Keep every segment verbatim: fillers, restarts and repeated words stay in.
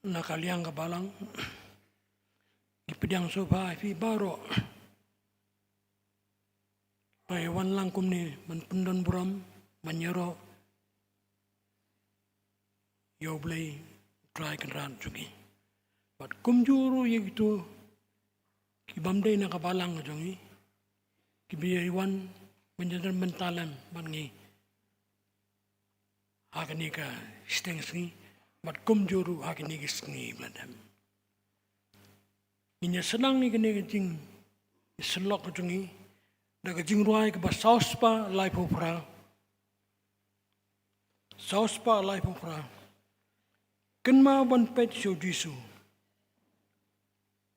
na ka liang ka balang, ngi pdiang sngewbha ïa phi baroh ba ïa wan lang kumne ban pyndon burom, ban ïaroh ïa U Blei U Trai Kynrad jong ngi. Bad kumjuh ruh ïa kito ki bym dei na ka balang jong ngi, kiba ïa wan ban ïadon bynta lem bad ngi ha kane ka shiteng sngi, bad kumjuh ruh ha kine ki sngi ba la dep. Ngin ïa sdang ïa kane ka jingïasyllok ka jong ngi da ka jingrwai kaba saw spah laiphew phra. Saw spah laiphew phra. Kynmaw ban peit sha U Jisu,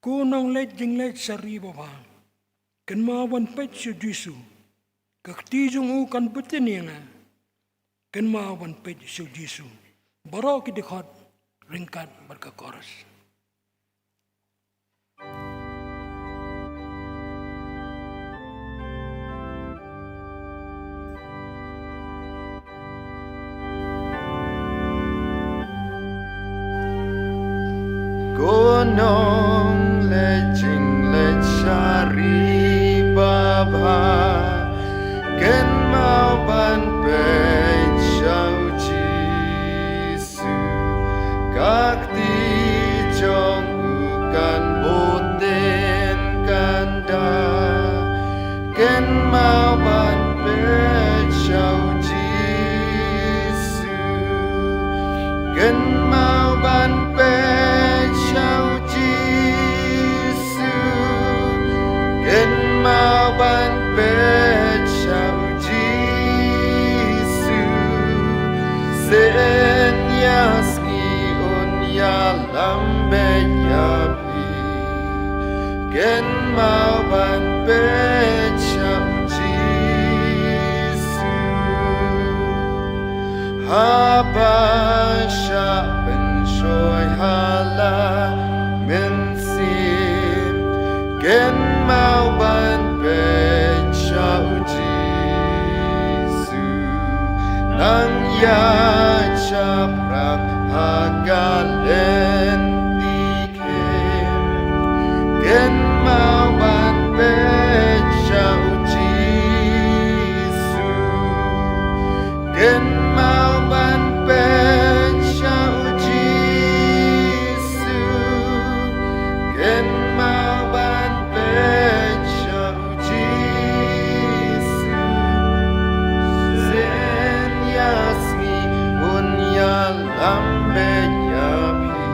ko nongleit jingleit shari babha. Kynmaw ban peit sha U Jisu, ka kti jong u kan btin ïa nga. Kynmaw ban peit sha U Jisu. Baroh ki dkhot ryngkat bad ka chorus. Ko nongleit jingleit shari babha, kynmaw ban peit sha U Jisu. Ka kti jong u kan btin kan da. Kynmaw ban peit sha U Jisu. Kynmaw ban peit sha U Jisu. Kynmaw ban peit sha U Jisu. Sien ïa sngi un ïalam beit ïa phi. Kynmaw ban peit sha U Jisu. Haba shah pynshoi ha la mynsiem, kynmaw ban peit sha U Jisu. Nang ïa shaphrang ha ka lynti kynmaw ban peit sha U Jisu. Kynmaw ban peit sha U Jisu. Kynmaw ban peit sha U Jisu. Sien ïa sngi un ïalam beit ïa phi.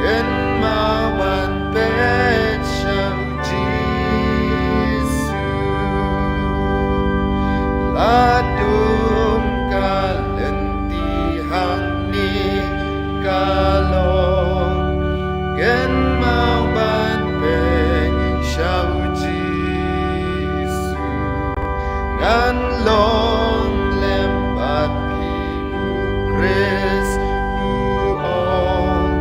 Kynmaw ban peit sha U Jisu. La dum ka lynti hangne ka long. Kynmaw ban peit sha U Jisu. Ngan long lem bad phi, U Khrist u ong.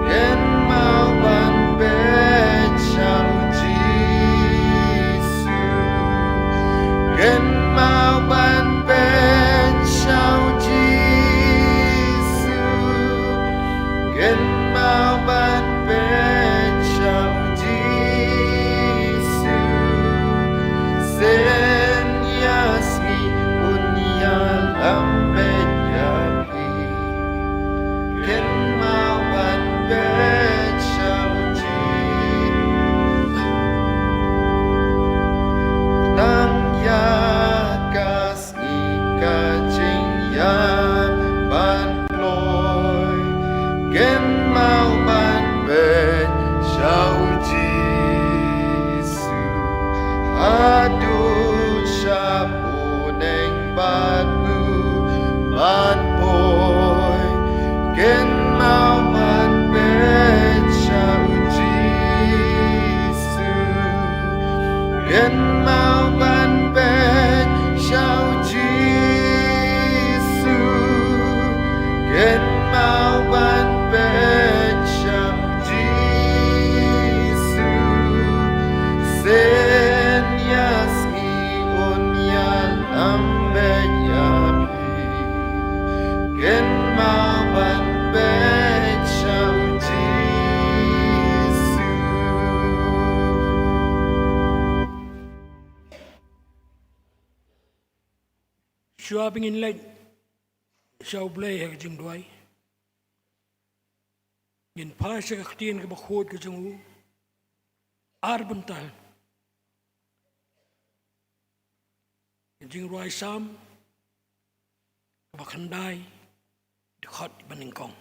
Kynmaw ban peit sha U Jisu. Kynmaw ban peit sha U Jisu. Kynmaw ban peit sha U Jisu. Sien ïa sngi un ïalam beit ïa phi. Kynmaw ban peit sha U Jisu. Nang ïa ka sngi ka jingïap ban kloi. Kynmaw ban peit sha U Jisu. Haduh sha bneng bad u ban poi. Kynmaw ban peit Shuwa ba ngin leit sha U Blei ha ka jingduwai, ngin phai sha ka ktien kaba khuid ka jong u ar bynta. Ka jingrwai Salm kaba khyndai, dkhot banyngkong.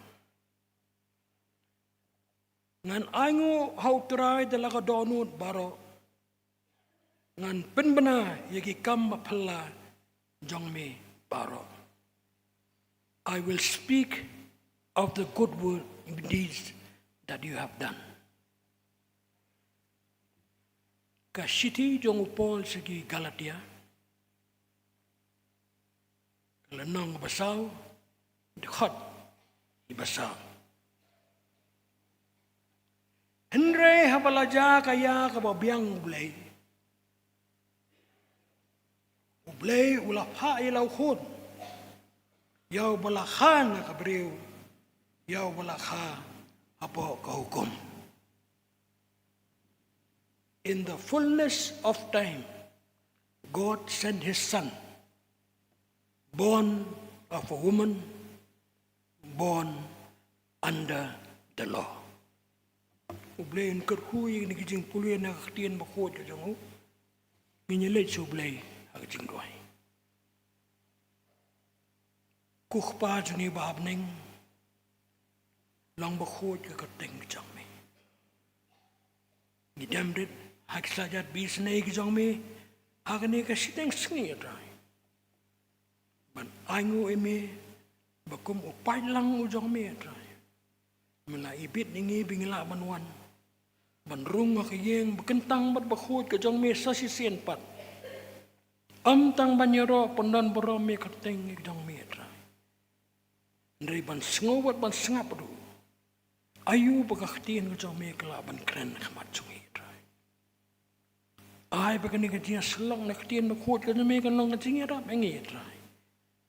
Ngan ainguh ha U Trai da la ka dohnud baroh. Ngan pynbna ïa ki kam ba phylla jong me baroh. I will speak of the good work, deeds that you have done. Ka shithi jong u Paul sha ki Galatia, ka lynnong ba saw, dkhot ba saw. Hynrei haba la jia ka ïa kaba biang U Blei, U Blei u la phah ïa la u khun, ïa uba la kha na ka briew, ïa uba la kha hapoh ka hukum. In the fullness of time, God sent his Son, born of a woman, born under the law. U Blei un kyrkhu ïa kine ki jingpule na ka ktien bakhuid ka jong u. Ngin ïa leit sha U Blei ha ka jingduwai. Ko Kpa jong ngi ba ha bneng, long bakhuid ka kyrteng ka jong me. Ngi dem rit ha ki sla jat bi sne ki jong me ha kane ka shiteng sngi, A Trai, ban ainguh ïa me ba kum u paidlang u jong me, A Trai, me la ibit ïa ngi ba ngi lah ban wan ban rung ha ka ïing ba kyntang bad bakhuid ka jong me sa shisien pat. Ym tang ban ïaroh pyndon burom ïa ka kyrteng ka jong me, A Trai, hynrei ban sngew bad ban sngap ruh aïu ba ka ktien ka jong me ka lah ban kren ha khmat jong ngi, A Trai. Ai ba kane ka jingïasyllok na ka ktien bakhuid ka jong me kan long ka jingïarap ïa ngi, A Trai,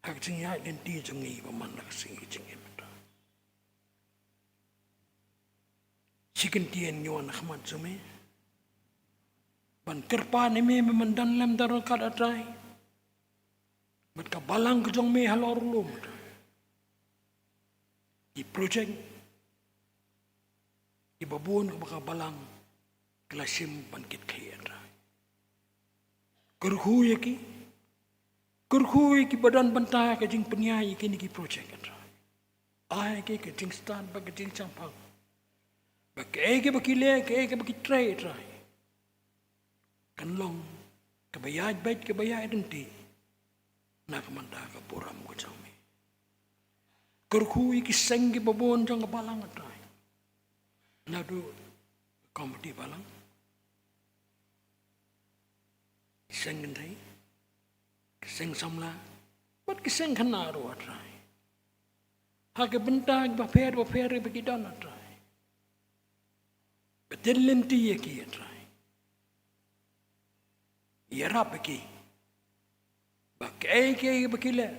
ha ka jingïaid lynti jong ngi ba man la ka sngi ka jingim, A Trai. Shi kyntien ngi wan ha khmat jong me ban kyrpad ïa me ban don lem don ryngkat, A Trai, bad ka balang ka jong me halor lum, A Trai. Ki project kiba bun kaba ka balang ka la shim ban kit khlieh, A Trai. Kyrkhu ïa ki, kyrkhu ïa ki ba don bynta ka jingpynïaid ïa kine ki project, A Trai. Ai ki ka jingstad bad ka jingshemphang ba kaei kaba ki leh, kaei kaba ki trei, A Trai, kan long kaba ïaid beit, kaba ïaid lynti na ka bynta ka burom ka jong me. Kyrkhu ïa ki seng kiba bun jong ka balang, A Trai, naduh ka komiti balang, ki seng kynthei, ki seng samla bad ki seng khynnah ruh, A Trai, ha ki bynta kiba pher ba pher ba ki don, A Trai. Bad ïaid lynti ïa ki, A Trai. Ïarap ïa ki ba kaei kaei ba ki leh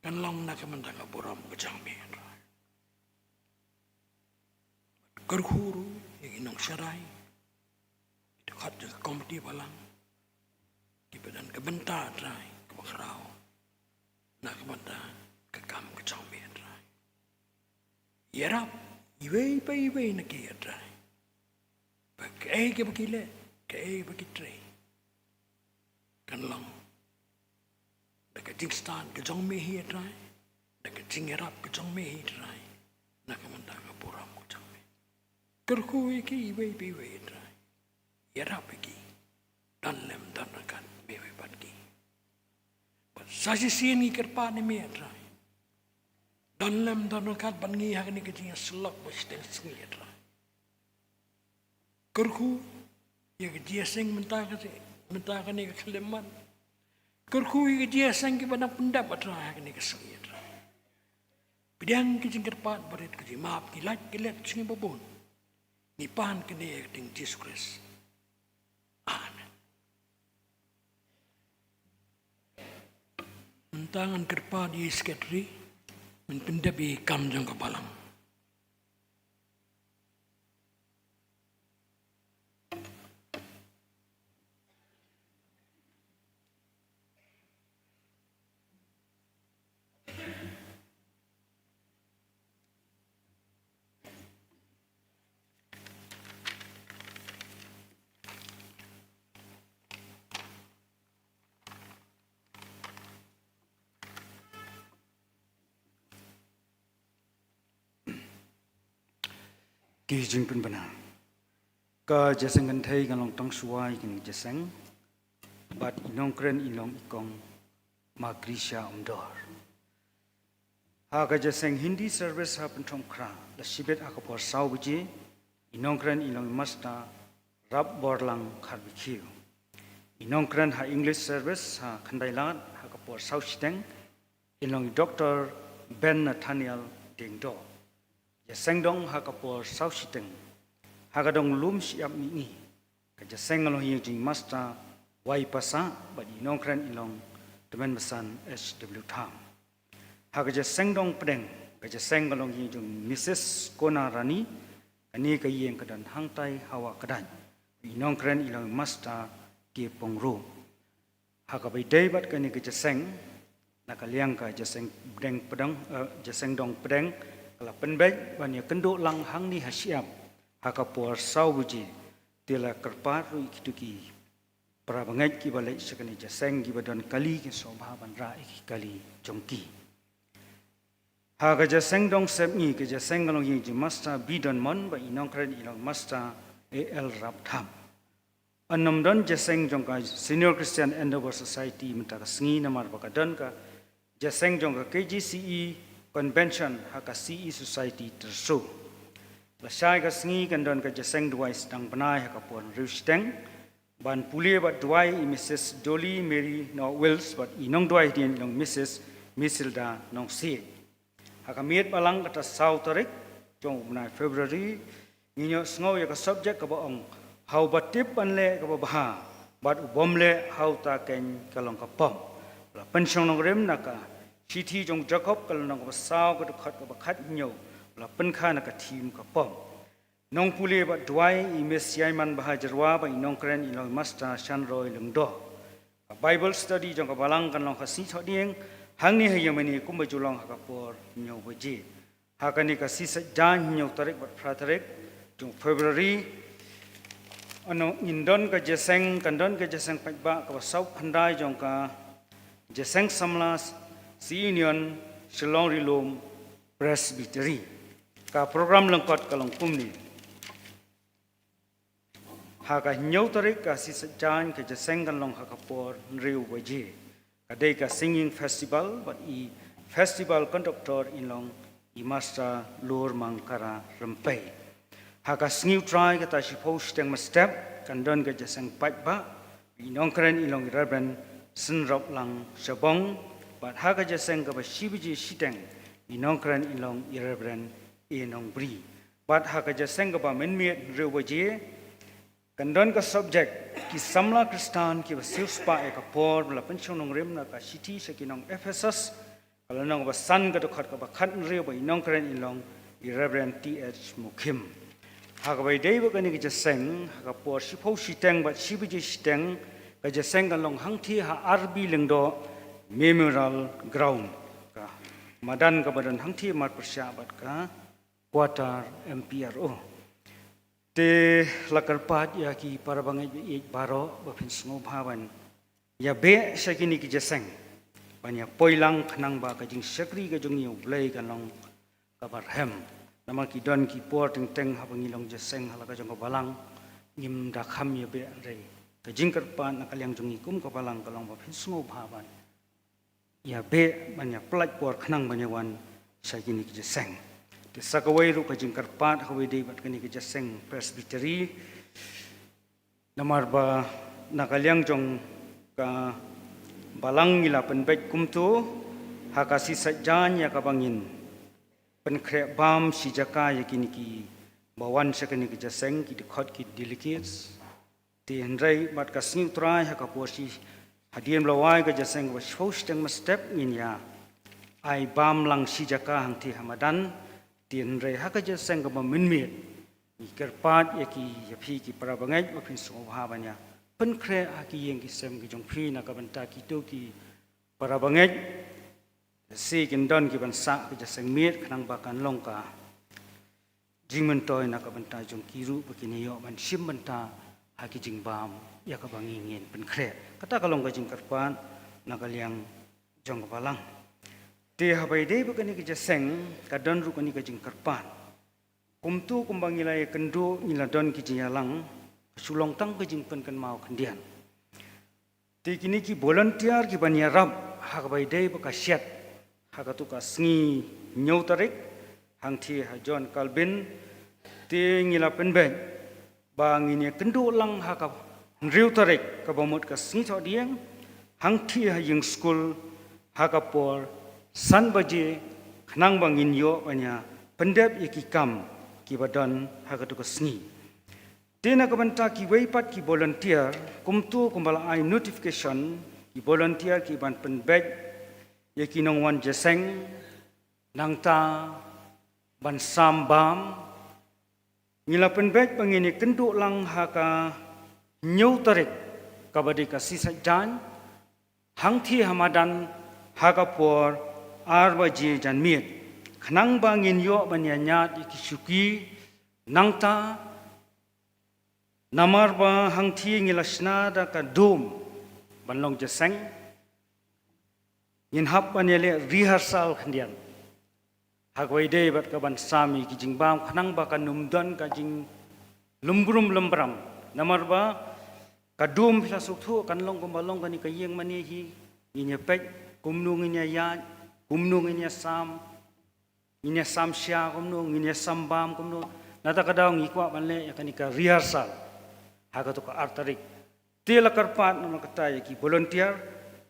kan long na ka bynta ka burom ka jong me, A Trai. Kyrkhu ruh ïa ki nongsharai, ki dkhot jong ka komiti balang, kiba don ka bynta, A Trai, kaba khraw na ka bynta ka kam ka jong me, A Trai. Ïarap iwei pa iwei na ki, A Trai, ba kaei kaba ki leh, kaei ba ki trei, kan long da ka jingstad ka jong me hi, A Trai, da ka jingïarap ka jong me hi, A Trai, na ka bynta ka burom ka jong me. Kyrkhu ïa ki iwei pa iwei, A Trai. Ïarap ïa ki, don lem don ryngkat me bad ki. Bad sa shisien ngi kyrpad ïa me, A Trai, don lem don ryngkat bad ngi ha kane ka jingïasyllok ba shiteng sngi, A Trai. Kyrkhu ïa ka jingïaseng mynta ka, mynta kane ka khyllipmat. Kyrkhu ïa ka jingïaseng kiba dang pyndep, A Trai, ha kane ka sngi, A Trai. Pdiang ka jingkyrpad barit, ka jingmap, ki lait ki let jong ngi babun. Ngi pan kane ha ka kyrteng Jisu Khrist. Amen. Mynta ngan kyrpad ïa i Secretary ban pyndep ïa i kam jong ka balang. Ki jingpynbna. Ka jaseng kynthei kan long tang shuwa ïa kine ki jaseng bad i nongkren i long i kong Magrisha Umdor. Ha ka jaseng Hindi service ha Pynthorumkhrah la shibit ha ka por saw baje, i nongkren i long i Master Rapborlang Kharbikiew. I nongkren ha English service ha Khyndai Lad ha ka por saw shiteng, i long i Doctor Ben Nathaniel Diengdoh. Jaseng dong ha ka por saw shiteng ha ka dong lum shyiap mihngi. Ka jaseng ka long ïa jong i Master Y Passah bad i nongkren i long Tymmen Basan H W Tham. Ha ka jaseng dong pdeng, ka jaseng ka long ïa jong Missus Kona Rani, kane ka ïing ka don hangtai ha Wah Kdain. I nongkren i long Master K Pongro. Ha kaba ïadei bad kane ka jaseng, na ka liang ka jaseng pdeng pdeng, eh, jaseng dong pdeng, ka la pynbeit ban ïakynduh lang hangne ha shyiap ha ka por saw baje. Te la kyrpad ruh ïa kito ki para bangeit kiba leit sha kane ka jaseng kiba don kali, kin sngewbha ban rah ïa ki kali jong ki. Ha ka jaseng dong sepngi, ka jaseng ka long ïa jong i Master B Donmon bad i nongkren i long Master A L Raptham. Yn ym don jaseng jong ka Senior Christian Endeavour Society mynta ka sngi namar ba ka don ka jaseng jong ka K J C E Convention ha ka C E Society Tyrso. Lashai ka sngi kan don ka jaseng duwai sdang bnai ha ka por hynriew shiteng. Ban pule bad duwai i Missus Dolly Mary Noah Wills bad i nongduwai hadien i long Missus Misilda Nongsiej. Ha ka miet balang kata saw tarik jong u bnai February, ngin ïohsngew ïa ka subject kaba ong, ha uba tip ban leh kaba bha bad u bym leh, ha uta keiñ ka long ka pop. La pynshong nongrim na ka shithi jong u Jakob ka lynnong kaba saw ka dkhot kaba khathynñiew, la pynkha na ka thim ka pop. Nongpule bad duwai i Miss Ïaimanbha Jyrwa bad i nongkren i long Master Shanroy Lyngdoh. Ka Bible study jong ka balang kan long ha ka sngi Thohdieng, hangne ha Ïamane kumba ju long ha ka por hynñiew baje. Ha kane ka Shisha Jaiñ hynñiew tarik bad phra tarik jong February, ano ngin don ka jaseng, kan don ka jaseng paidbah kaba saw phyndai jong ka Jaseng Samla C Union Shillong Ri-lum Presbytery. Ka program lyngkot ka long kumne. Ha ka hynñiew tarik ka Shisha Jaiñ ka jaseng kan long ha ka por hynriew baje. Ka dei ka singing festival bad i festival conductor in long i Master Lurmangkara Rympei. Ha ka sngi U Trai kata shiphew shiteng mynstep kan don ka jaseng paidbah, i nongkren i long i Reverend Synroplang Shabong, bad ha ka jaseng kaba shi baje shiteng i nongkren i long i Reverend A Nongbri. Bad ha ka jaseng kaba mynmiet hynriew baje, kan don ka subject, ki samla Khristan kiba siewspah ïa ka por, ba la pynshong nongrim na ka shithi sha ki nong Ephesus, ka lynnong ba san ka dkhot kaba khathynriew bad i nongkren i long i Reverend T H Mukhim. Ha kaba ïadei bad kane ka jaseng, ha ka por shiphew shiteng bad shi baje shiteng, ka jaseng kan long hangthie ha R B Lyngdoh Memorial Ground. Ka madan kaba don hangthie marpyrshah bad ka quarter M P R O. Te la kyrpad ïa ki para bangeit ba ïeit baroh ba phin sngewbha ban ïa beh sha kine ki jaseng, ban ïa poi lang khnang ba ka jingshakri ka jong ngi ïa U Blei kan long kaba rhem. Namar ki don ki por teng teng haba ngi long jaseng ha la ka jong ka balang, ngim da kham ïa beh, hynrei ka jingkyrpad na ka liang jong ngi kum ka balang ka long ba phin sngewbha ban ïa beh, ban ïa pynlait por khnang ban ïa wan sha kine ki jaseng. Te sa kawei ruh ka jingkyrpad ha kaba ïadei bad kane ka jaseng Presbytery. Namar ba na ka liang jong ka balang ngi la pynbeit kumto, ha ka Shisha Jaiñ ïa kaba ngin pynkhreh bam shi jaka ïa kine kiba wan sha kane ka jaseng, ki dkhot, ki delegates. Te hynrei bad ka sngi U Trai ha ka por shi hadien ba la wai ka jaseng kaba shiphew shiteng mynstep ngin ïa ai bam lang shi jaka hangthie ha madan. Te hynrei ha ka jaseng kaba mynmiet ngi kyrpad ïa ki, ïa phi ki para bangeit ba phin sngewbha ban ïa pynkhreh ha ki ïing ki sem ki jong phi na ka bynta kito ki para bangeit. Shi kin don ki ban sah ka jaseng miet khnang ba kan long ka jingmyntoi na ka bynta jong ki ruh ba kin ïoh ban shim bynta ha ki jingbam ïa kaba ngi ngin pynkhreh. Kata ka long ka jingkyrpad na ka liang jong ka balang. Te haba ïadei bad kane ka jaseng, ka don ruh kane ka jingkyrpad. Kumto kumba ngi la ïakynduh ngi la don ki jingïalang, ka shu long tang ka jingpynkynmaw khyndiat. Te kine ki volunteer kiban ïarap ha kaba ïadei bad ka shet ha kato ka sngi hynñiew tarik, hangthie ha John Calvin, te ngi la pynbeit ba ngin ïakynduh lang ha ka hynriew tarik kaba mut ka sngi Thohdieng, hangthie ha ïing skul ha ka por san baje, khnang ba ngin ïoh ban ïa pyndep ïa ki kam kiba don ha kato ka sngi. Te na ka bynta kiwei pat ki volunteer, kumto kumba la ai notification, ki volunteer kiban pynbeit ïa ki nongwan jingïaseng, nangta ban sam bam, ngi la pynbeit ba ngin ïakynduh lang ha ka hynñiew tarik kaba dei ka Sngi Saitjaiñ, hangthie ha madan ha ka por ar baje janmiet, khnang ba ngin ïoh ban ïañiad ïa ki shuki, nangta namar ba hangthie ngi la shna da ka dum ban long jingïaseng, ngin hap ban ïaleh rehearsal khyndiat ha kaba ïadei bad kaban sam ïa ki jingbam, khnang ba kan ym don ka jinglum brum lum bram. Namar ba ka dum phi la sngewthuh kan long kumba long kane ka ïing mane hi, ngin ïa peit kumno ngin ïa ïaid, kumno ngin ïa sam, ngin ïa sam sha kumno, ngin ïa sam bam kumno. Nangta ka daw ngi kwah ban leh ïa kane ka rehearsal ha kato ka ar tarik. Te la kyrpad namar kata ïa ki volunteer,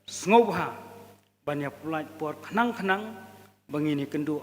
sngewbha ban ïa pynlait por khnang khnang ba ngin ïakynduh.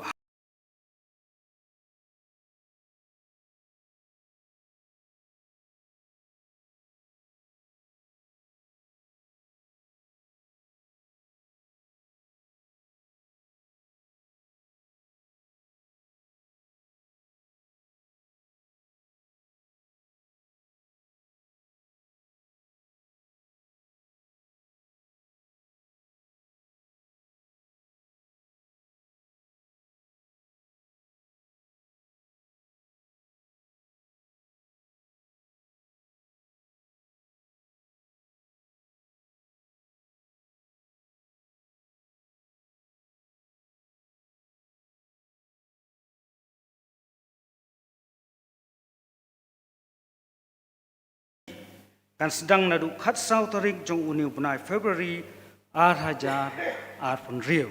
Kan sdang naduh khatsaw tarik jong une u bnai February ar hajar arphew hynriew.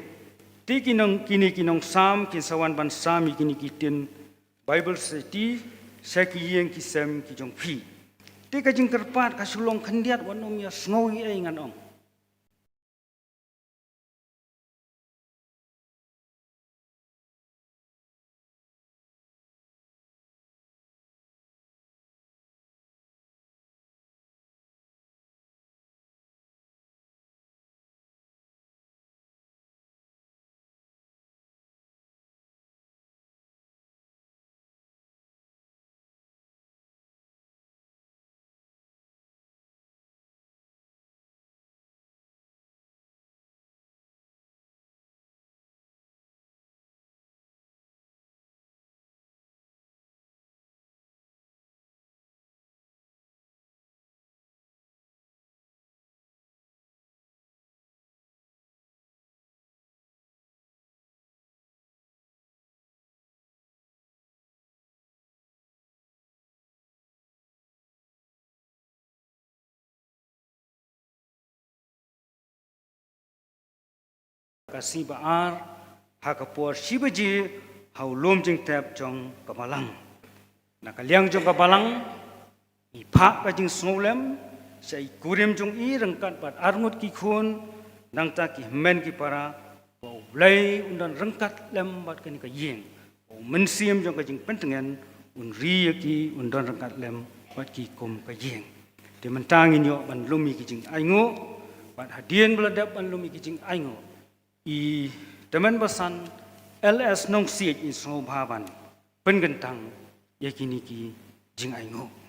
Te ki nong, kine ki nongsam kin sa wan ban sam ïa kine ki ktien Bible Society sha ki ïing ki sem ki jong phi. Te ka jingkyrpad ka shu long khyndiat, wat nym ïa sngew ei ei ngan ong. Ka sngi ba ar, ha ka por shi baje, ha u lum jingtep jong ka balang. Na ka liang jong ka balang, i phah ka jingsngewlem sha i kurim jong i ryngkat bad arngut ki khun, nangta ki hynmen ki para, ba U Blei un don ryngkat lem bad kane ka ïing. U mynsiem jong ka jingpyntngen un ri ïa ki, un don ryngkat lem bad ki kum ka ïing. Te mynta ngin ïoh ban lum ïa ki jingainguh, bad hadien ba la dep ban lum ïa ki jingainguh, i tymmen basan L S Nongsiej in sngewbha ban pynkyntang ïa kine ki jingainguh.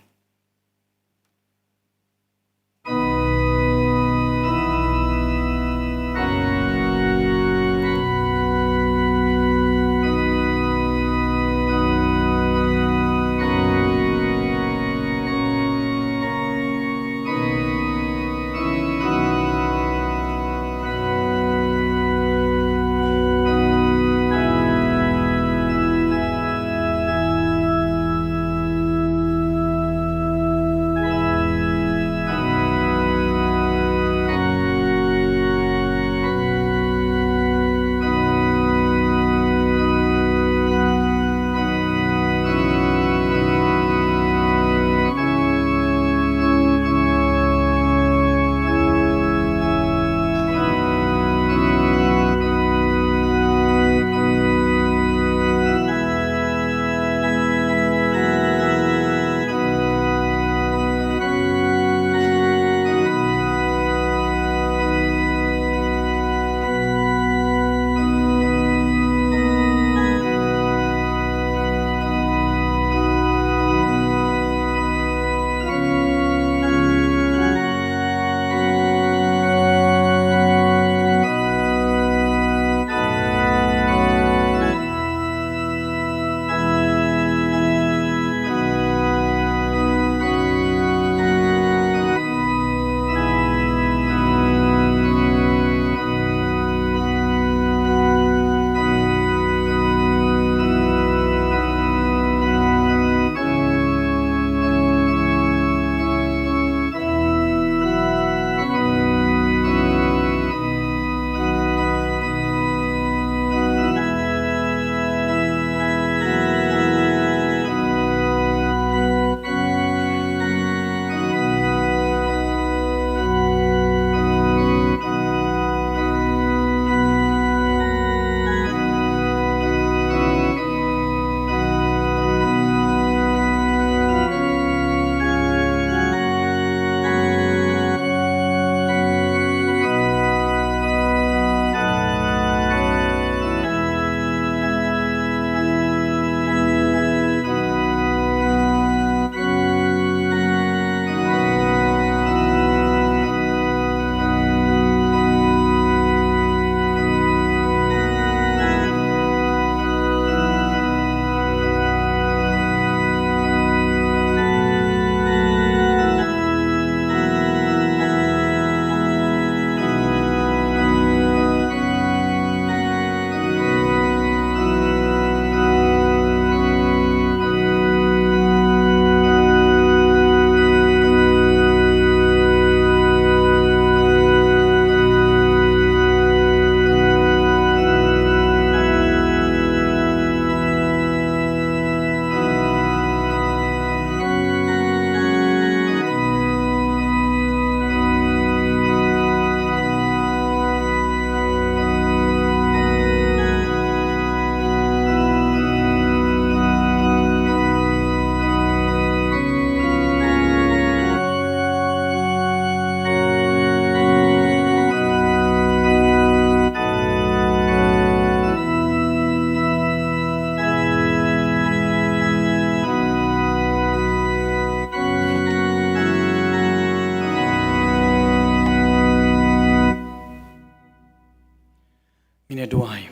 Ngi duwai.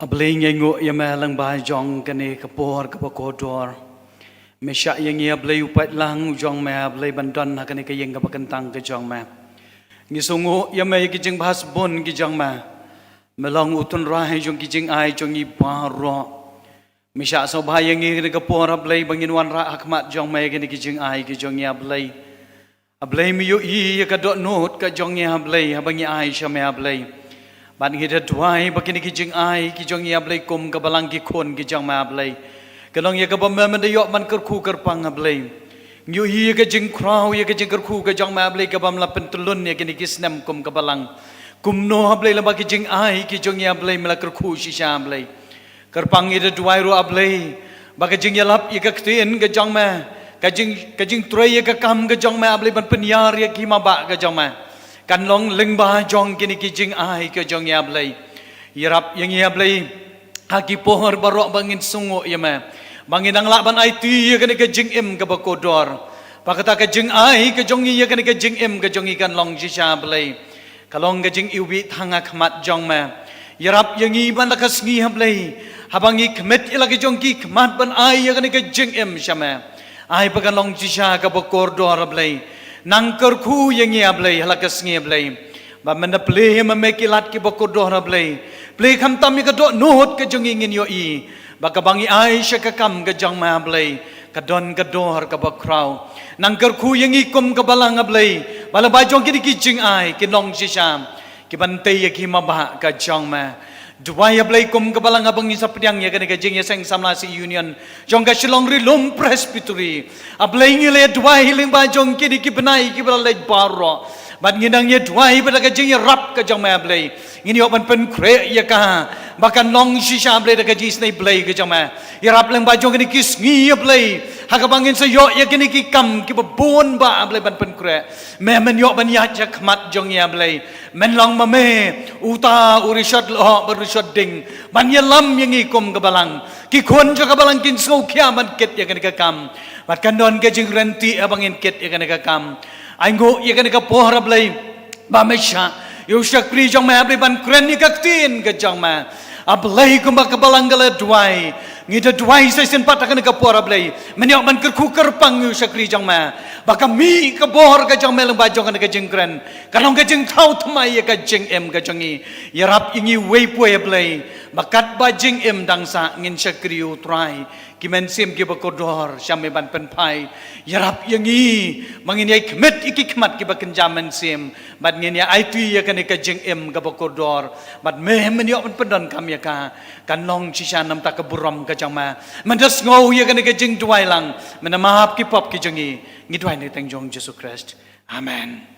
A Blei, ngi ainguh ïa me lyngba jong kane ka por kaba kordor. Me shah ïa ngi, a Blei, u paidlang u jong me, a Blei, ban don ha kane ka ïing kaba kyntang ka jong me. Ngi sngewnguh ïa me ïa ki jingbha shibun ki jong me. Me long u tynrai jong ki jingai jong ngi baroh. Me shah sngewbha ïa ngi kane ka por, a Blei, ba ngin wanrah ha khmat jong me ïa kine ki jingai ki jong ngi, a Blei. A Blei, me ïohi ïa ka dohnud ka jong ngi, a Blei, haba ngi ai sha me, a Blei. Bad ngi da duwai ba kine ki jingai ki jong ngi, a Blei, kum ka balang ki khun ki jong me, a Blei, ka long ïa kaba me, men da ïoh ban kyrkhu kyrpang, a Blei. Ngi ïohi ïa ka jingkhraw ïa ka jingkyrkhu ka jong me, a Blei, kaba me la pyntyllun ïa kine ki snem kum ka balang. Kumno, a Blei, lyngba ki jingai ki jong ngi, a Blei, me la kyrkhu shisha, a Blei. Kyrpang, ngi da duwai ruh, a Blei, ba ka jingïalap ïa ka ktien ka jong me, ka jing, ka jingtrei ïa ka kam ka jong me, a Blei, ban pynïar ïa ki mabah ka jong me, kan long lyngba jong kine ki jingai ka jong ngi, a Blei. Ïarap ïa ngi, a Blei, ha ki por baroh ba ngin sngewnguh ïa me, ba ngin nang lah ban aiti ïa kane ka jingim kaba kordor. Ba kata ka jingai ka jong ngi ïa kane ka jingim ka jong ngi kan long shisha, a Blei, ka long ka jingiwbih tang ha khmat jong me. Ïarap ïa ngi ban la ka sngi, a Blei, haba ngi khmih ïa la ki jong ki khmat ban ai ïa kane ka jingim sha me, ai ba kan long shisha kaba kordor, a Blei. Nang kyrkhu ïa ngi, a Blei, ha la ka sngi, a Blei, ba men da plie ma me ki lad kiba kordor, a Blei. Plie khamtam ïa ka dohnud ka jong ngi, ngin ïohi ba kaba ngi ai sha ka kam ka jong me, a Blei, ka don ka dor kaba khraw. Nang kyrkhu ïa ngi kum ka balang, a Blei, ba lyngba jong kine ki jingai kin long shisha ki ban tei ïa ki mabah ka jong me. Duwai, a Blei, kum ka balang haba ngi sa pdiang ïa kane ka jingïaseng samla sha union jong ka Shillong Ri Lum Presbytery. A Blei, ngi la duwai lyngba jong kine ki bnai kiba la leit baroh. Bad ngi nang ïa duwai ba da ka jingïarap ka jong me, a Blei, ngin ïoh ban pynkhreh ïa ka ba kan long shisha, a Blei, da ka jingisynei Blei ka jong me. Ïarap lyngba jong kine ki sngi, a Blei, ha kaba ngin sa ïoh ïa kine ki kam kiba bun bah, a Blei, ban pynkhreh. Me men ïoh ban ïaid sha khmat jong ngi, a Blei. Men long ma me uta u rishot lyoh bad rishot ding ban ïalam ïa ngi kum ka balang. Ki khun jong ka balang kin sngewkhia ban kit ïa kane ka kam. Bad kan don ka jingryntih haba ngin kit ïa kane ka kam. Ainguh ïa kane ka por, a Blei, ba me shah ïa u shakri jong me, a Blei, ban kren ïa ka ktien ka jong me. A Blei, kumba ka balang ka la duwai, ngi da duwai sa shisien pat ha kane ka por, a Blei, men ïoh ban kyrkhu kyrpang ïa u shakri jong me ba ka mih ka bor ka jong me lyngba jong kane ka jingkren, ka long ka jingthaw thymmai ïa ka jingim ka jong ngi. Ïarap ïa ngi uwei pa uwei, a Blei, ba katba jingim dang sah ngin shakri ïa u Trai. Ki mynsiem kiba kordor sha me ban pynphai. Ïarap ïa ngi ba ngin ïai khmih ïa ki khmat kiba kynja mynsiem, bad ngin ïa aiti ïa kane ka jingim kaba kordor. Bad me men ïoh ban pyndonkam ïa ka, kan long shisha namar ka burom ka jong me. Men da sngew ïa kane ka jingduwai lang, men da map ki pop ki jong ngi. Ngi duwai ha ka kyrteng jong Jisu Khrist. Amen.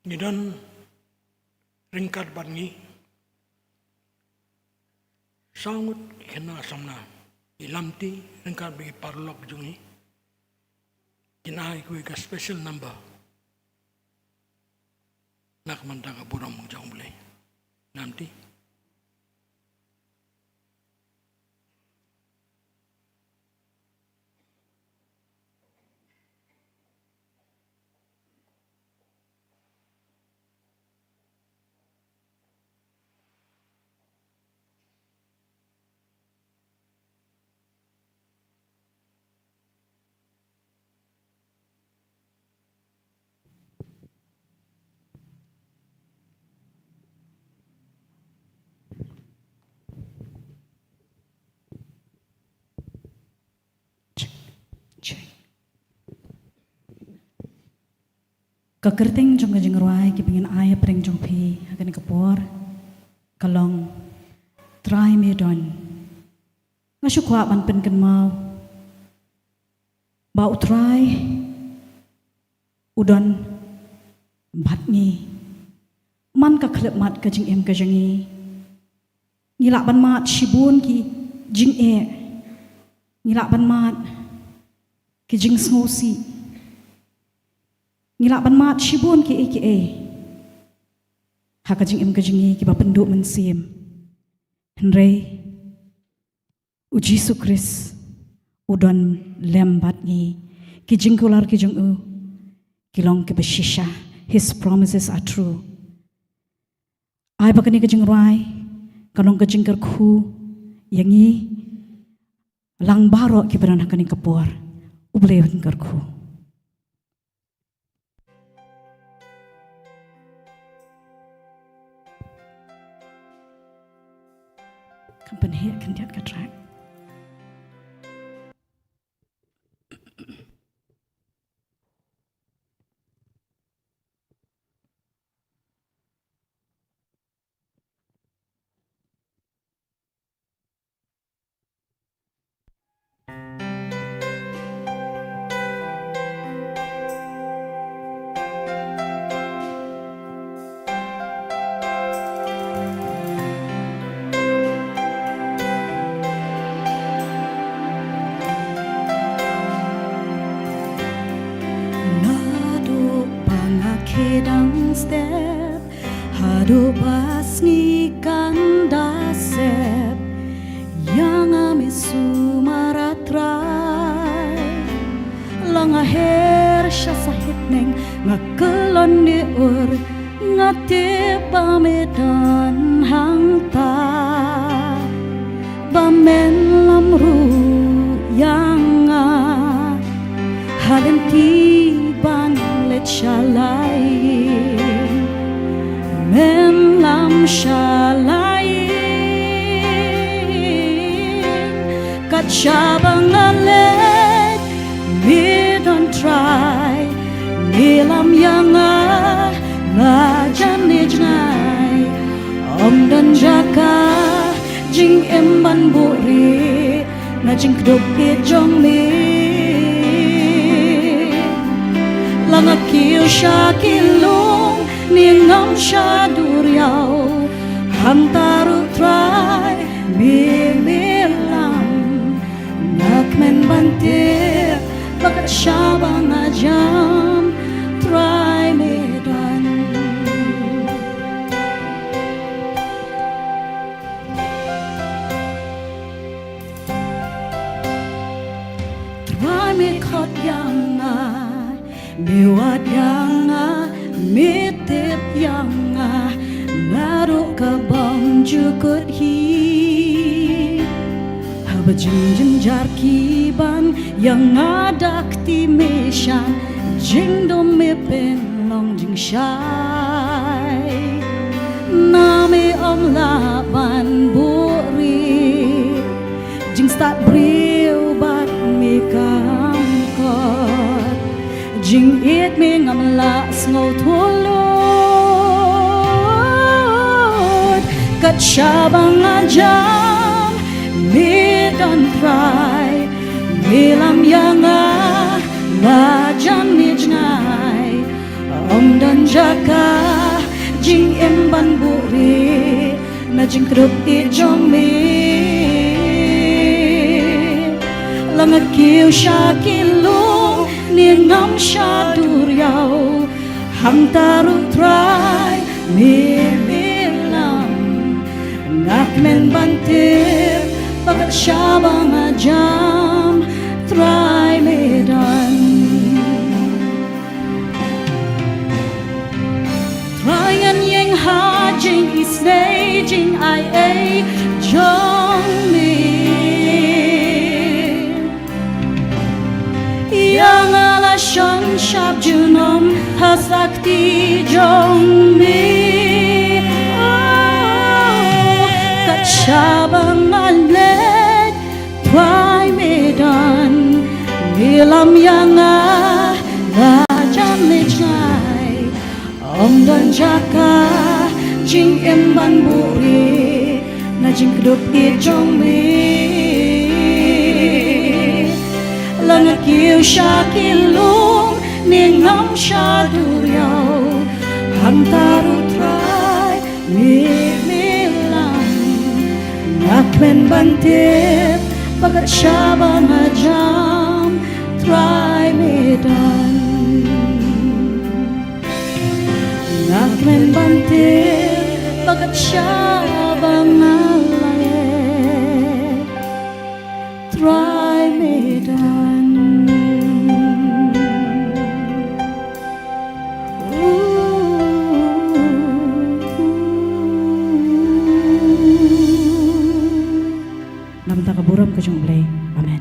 Ngi don ryngkat bad ngi saw ngut ki khynnah samla, i lamti ryngkat bad i paralok jong ngi. Kin ai kawei ka special number na ka bynta ka burom jong U Blei. Lamti. Ka kyrteng jong ka jingrwai kaba ngin ai ha pdeng jong phi ha kane ka por ka long Trai me don. Nga shu kwah ban pynkynmaw ba U Trai u don bad ngi man ka khyllipmat ka jingim ka jong ngi. Ngi lah ban mad shibun ki jingeh, ngi lah ban mad ki jingsngewsih. Ngi lah ban mad shibun kiei kiei ha ka jingim ka jong ngi kiba pynduh mynsiem. Hynrei u Jisu Khrist u don lem bad ngi. Ki jingkular ki jong u ki long kiba shisha. His promises are true. Ai ba kane ka jingrwai ka long ka jingkyrkhu ïa ngi lang baroh kiba don ha kane ka por. U Blei un kyrkhu. Kan pynheh khyndiat ka track. Naduh ba nga khie dang step haduh ba sngi kan da sep, ïa nga me sumar, ah Trai. La nga her sha sahit neng, nga kyllon ne ur, nga tip ba me don hangta, ba men lam ruh ïa nga. Ha lynti ban leit sha la ïing, men lam sha la ïing. Kat shaba nga leit, me don Trai, me lam ïa nga, la jan ne jngai. Ym don jaka jingim ban buhrieh na jingkdup ïeit jong me. La nga kiew sha ki lung ne ngam sha duriaw, hangta ruh Trai me, me lam. Nga kmen ban tip ba kat shaba nga jam, Trai me don. Trai me khot ïa nga, me wad ïa nga, me tip ïa nga naduh ka bym ju kut hi. Haba jingjynjar ki ban ïa nga da kti, me shah jingdum, me pynlong jingshai. Na me ym lah ban buhrieh, jingstad briew bad me kam kot. Jingïeit me ngam lah sngew thulut. Kat shaba nga jam, me don Trai, me lam ïa nga, la jan ne jngai. Ym don jaka jingim ban buhrieh na jingkdup ïeit jong me. La nga kiew sha ki lung ne ngam sha duriaw, hangta ruh Trai me, me lam. Nga kmen ban tip ba kat shaba nga jam, Trai me don. Trai ngan ïeng ha jingisynei jingaiei jong me. Ïa nga la shon shap junom ha sakti jong me. Oh, kat shaba nga leit, Trai me don, me lam ïa nga, la jan ne jngai. Ym don jaka jingim ban buhrieh na jingkdup ïeit jong me. La nga kiew sha ki lung ne ngam sha duriaw, hangta ruh Trai me, me lam. Nga kmen ban tip ba kat shaba nga jam, Trai me don. Men ban tip ba ka shah ba nga la leh, Trai me don. Na bynta ka burom ka jong U Blei. Amen.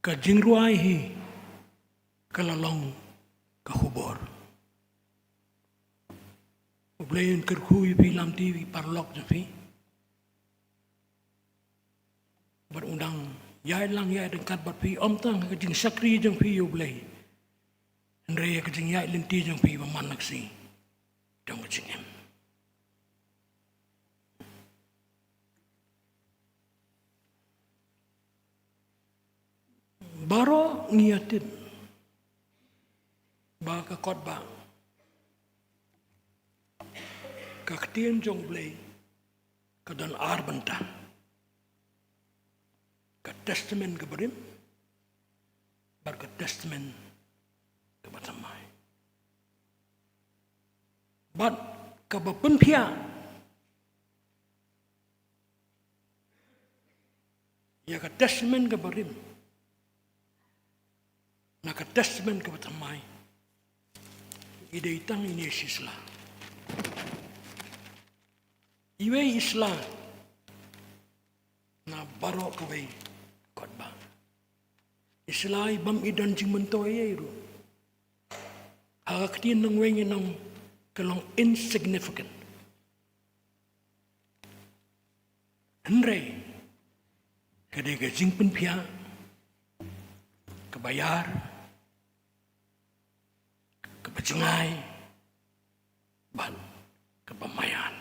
Ka jingrwai hi ka la long ka khubor. U Blei un kyrkhu ïa phi, lamti ïa phi, paralok jong phi. Bad u dang ïaid lang ïaid ryngkat bad phi, ym tang ha ka jingshakri jong phi ïa U Blei, hynrei ha ka jingïaid lynti jong phi ba man la ka sngi jong ka jingim. Baroh ngi ïatip ba ka kot ba ka ktien jong U Blei ka don ar bynta. Ka Testament kaba rim bad ka Testament kaba thymmai. Bad kaba pynphiah ïa ka Testament kaba rim na ka Testament kaba thymmai, i dei tang ine i sla. Iwei i sla na baroh kawei kot ba. I sla i bym i don jingmyntoi ei ruh. Ha ka ktien nongwei ngi ong ka long insignificant. Hynrei ka dei ka jingpynphiah kaba ïar, kaba jngai bad kaba maïan.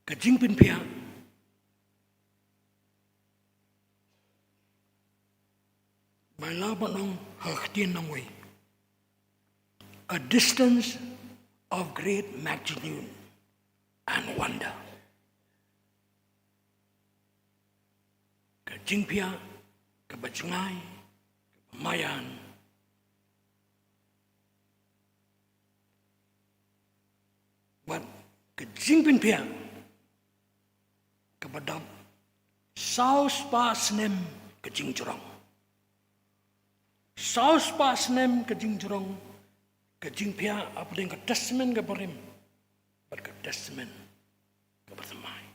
Ka jingpynphiah ba la ba nong ha ka ktien nongwei, a distance of great magnitude and wonder. Ka jingphiah kaba jngai, kaba maïan. Bad ka jingpynphiah kaba dap saw spah snem ka jingjrong. Saw spah snem ka jingjrong, ka jingphiah hapdeng ka Testament kaba rim bad ka Testament kaba thymmai.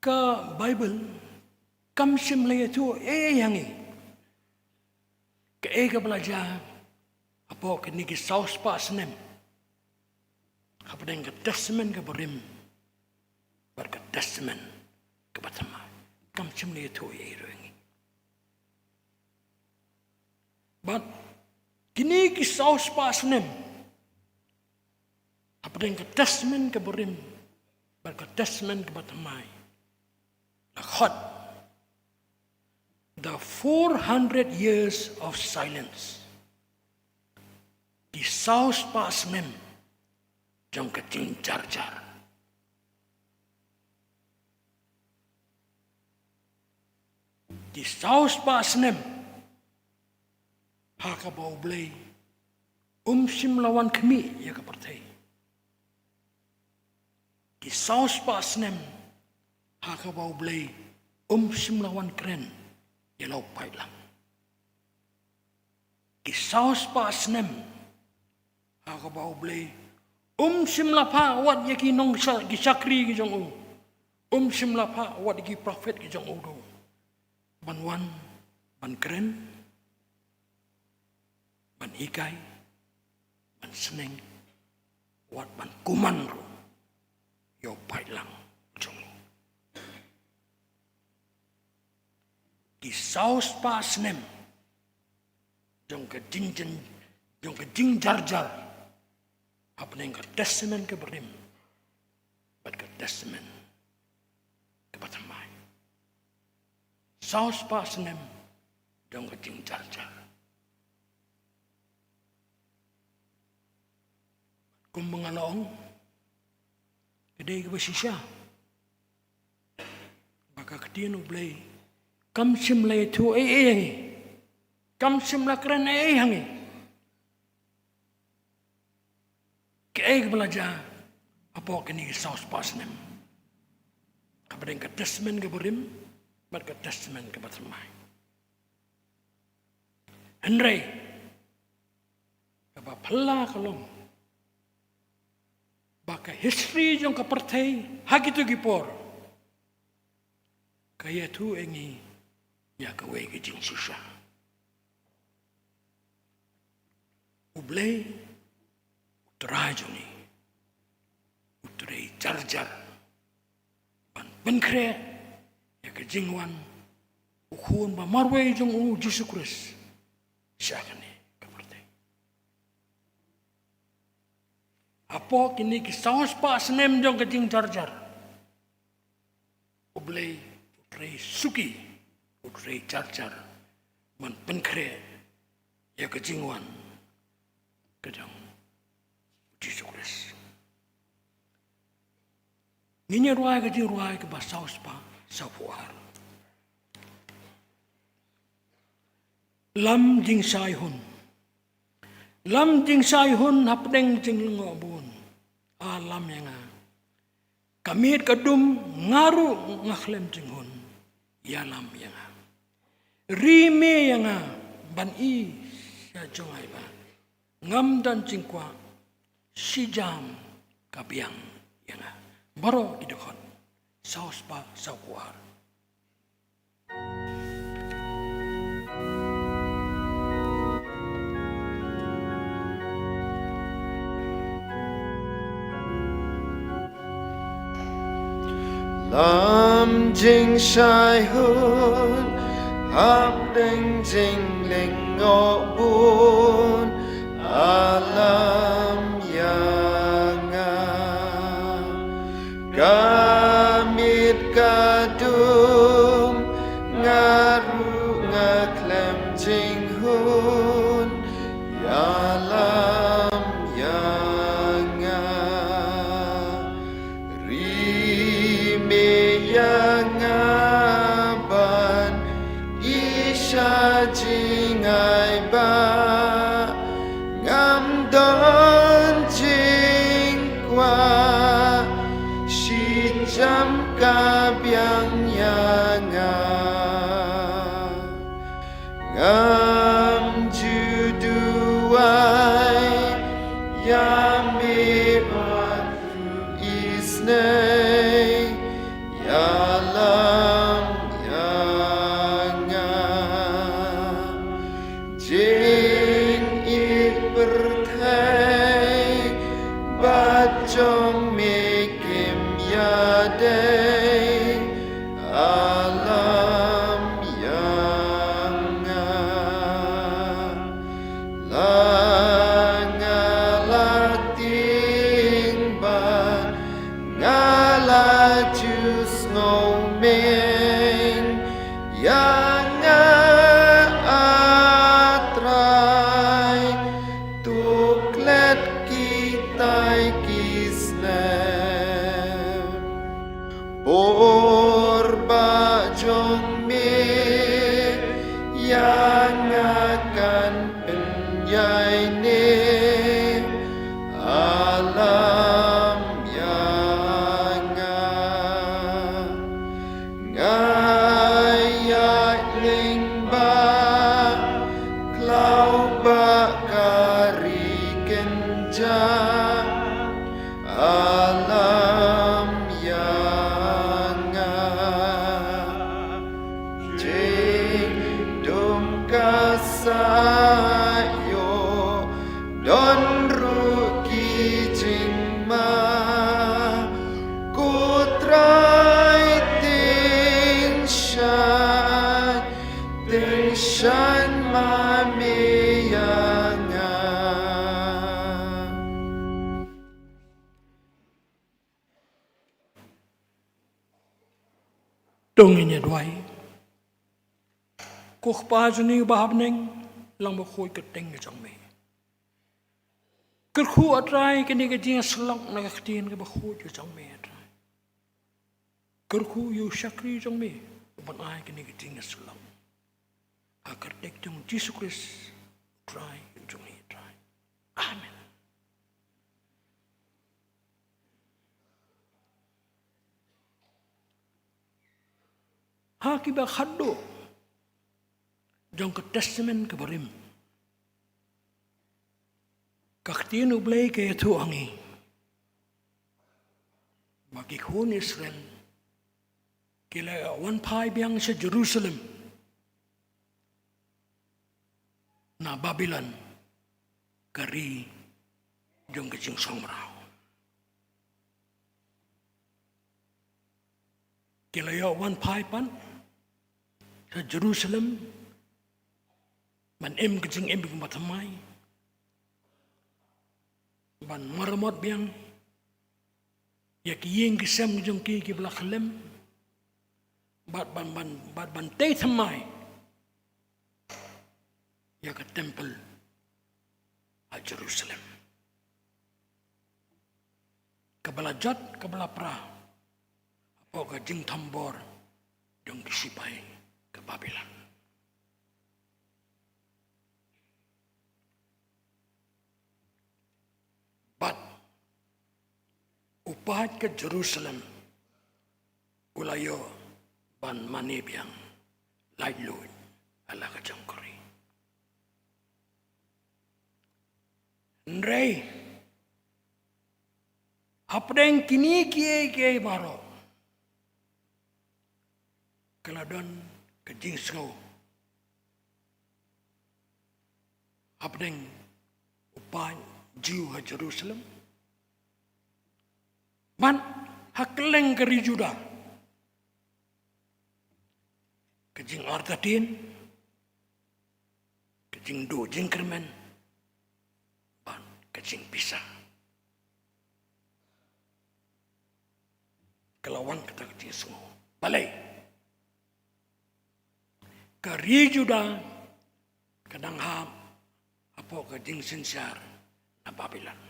Ka Baibl kam shym la ïathuh ei ei ïa ngi kaei kaba la jia hapoh kine ki saw spah snem hapdeng ka Testament kaba rim bad ka Testament kaba thymmai. Kam shym la ïathuh ei ei ruh ïa ngi. Bad kine ki saw spah snem hapdeng ka Testament kaba rim bad ka Testament kaba thymmai la khot the four hundred years of silence. Ki saw spah snem jong ka jingjarjar. Ki saw spah snem ha kaba U Blei um shym la wan khmih ïa ka pyrthei. Ki saw spah snem ha kaba U Blei um shym la wan kren ïa la u paidlang. Ki saw spah snem ha kaba U Blei um shym la phah wat ïa ki nong sha-, ki shakri ki jong u. Um shym la phah wat ïa ki prophet ki jong u ruh ban wan ban kren, ban hikai, ban sneng, wat ban kuman ruh ïa u paidlang jong u. Ki saw spah snem jong ka jingjin, jong ka jingjarjar hapdeng ka Testament ka barim bad ka Testament ka bathymmai. Saw spah snem jong ka jingjarjar. Kumba nga la ong, ka dei kaba shisha ba ka ktien U Blei kam shym la ïathuh ei ei ha ngi, kam shym la kren ei ei ha ngi. Kaei kaba la jia hapoh kine ki saw spah snem hapdeng ka Testament ka barim bad ka Testament ka bathymmai. Hynrei kaba phylla ka long ba ka history jong ka pyrthei ha kito ki por ka ïathuh ïa ngi ïa kawei ka jingshisha. U Blei, U Trai jong ngi, U Trai jarjar ban pynkhreh ïa ka jingwan U Khun ba marwei jong u, Jisu Khrist, sha kane ka pyrthei. Hapoh kine ki saw spah snem jong ka jingjarjar, U Blei U Trai suki, U Trai jarjar ban pynkhreh ïa ka jingwan ka jong u Jisu Khrist. Ngin ïa rwai ka jingrwai kaba saw spah sawphew ar. Lam jingshai hun. Lam jingshai hun hapdeng jinglyngngoh bun. A lam ïa nga. Ka miet ka dum nga ruh nga khlem jinghun. Ïalam ïa nga. Ri me ïa nga ban i sha jong ai ba ngam don jingkwah. Shi jam ka biang ïa nga. Baroh ki dkhot. Saw spah sawphew ar. Lam jingshai hun hapdeng jinglyngngoh bun, a lam ïa nga. Ka miet ka dum nga ruh nga khlem jinghun, ïalam ïa nga. Ri me ïa nga ban i sha jingaiba. Ngam don jingkwah, shi jam ka biang ïa nga. Ngam ju duwai ïa me bad isynei, ïalam ïa nga. Jingïeit pyrthei bad jong me kim ïadei, ïalam ïa nga. La nga la tieng bad nga la ju sngewmeng, ïa nga, A Trai, to klet kitai ki snem. Bor ba jong me ïa nga kan pynïaid ne, ïalam ïa nga. Nga ïaid lyngba khlaw ba ka ri kynjah, ïalam ïa nga. To ngin ïa duwai. Ko Kpa jong ngi ba ha bneng, lang bakhuid ka kyrteng ka jong me. Kyrkhu, A Trai, kane ka jingïasyllok na ka ktien kaba khuid ka jong me, A Trai. Kyrkhu ïa u shakri jong me uban ai kane ka jingïasyllok. Ha ka kyrteng jong Jisu Khrist, U Trai jong ngi, A Trai. Amen. Ha kiba khadduh jong ka Testament kaba rim, ka ktien U Blei ka ïathuh ha ngi ba ki khun Israel ki la ïoh wan phai biang sha Jerusalem na Babilon, ka ri jong ka jingsngewmraw. Ki la ïoh wan phai pat sha Jerusalem ban im ka jingim kaba thymmai, ban maramot biang ïa ki ïing ki sem jong ki kiba la khyllem, bad ban, ban, bad ban tei thymmai ïa ka temple ha Jerusalem, kaba la jot, kaba la pra hapoh ka jingthombor jong ki shipai ka Babilon. Bad u paid ka Jerusalem u la ïoh ban mane biang laitluid ha la ka jong ka ri. Hynrei hapdeng kine kiei kiei baroh, ka la don ka jingsngew hapdeng u paid Jiw ha Jerusalem, bad ha kylleng ka ri Juda, ka jingartatien, ka jingduh jingkyrmen, bad ka jingpisa. Ka la wan kata ka jingsngew. Balei? Ka ri Juda ka dang hap hapoh ka jingsynshar na Babilon.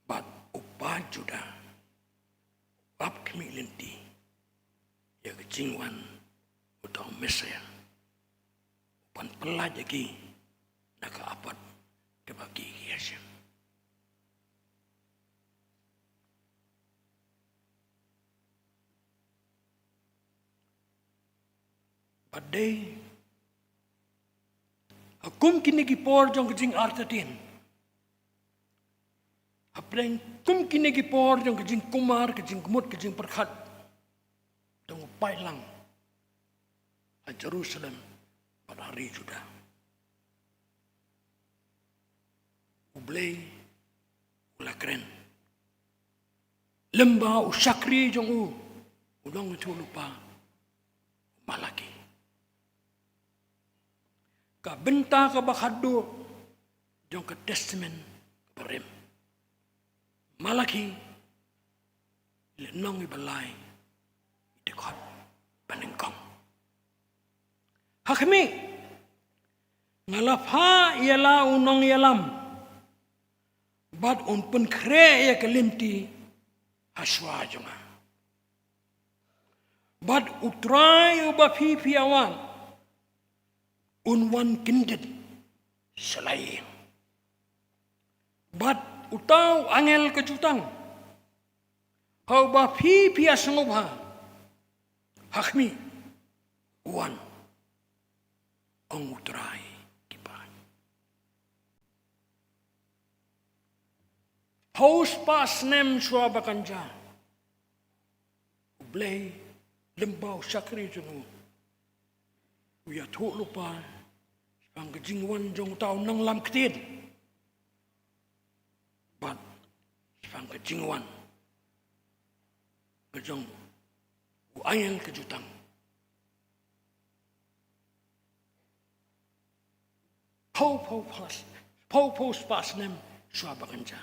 Bad u paid Juda u ap khmih lynti ïa ka jingwan uta u Messaïah uban pyllait ïa ki na ka apot kaba ki ki ïashem. Bad dei ha kum kine ki por jong ka jingartatien, hapdeng kum kine ki por jong ka jingkumar, ka jingkmut, ka jingpyrkhat, dang u paitlang ha Jerusalem bad ha ri Juda, U Blei u la kren lem bad u shakri jong u, u nongïathuhlypa, u Malaki. Ka bynta kaba khadduh jong ka Testament kaba rim. Malaki, lynnong iba lai, i dkhot banyngkong. Ha khmih, nga la phah ïa la u nongïalam, bad un pynkhreh ïa ka lynti ha shuwa jong nga. Bad U Trai uba phi phi ïawad un wan kyndit sha la ïing. Bad uta u angel ka jutang ha uba phi phi ïasngewbha, ha khmih, u wan, ong U Trai ki paid. Haduh spah snem shuwa ba kan jia, U Blei lem bad u shakri jong u, u ïathuhlypa shaphang ka jingwan jong uta u nonglam ktien, bad shaphang ka jingwan ka jong u angel ka jutang. Phew, phew, phew, phew, phew spah snem shuwa ba kan jia,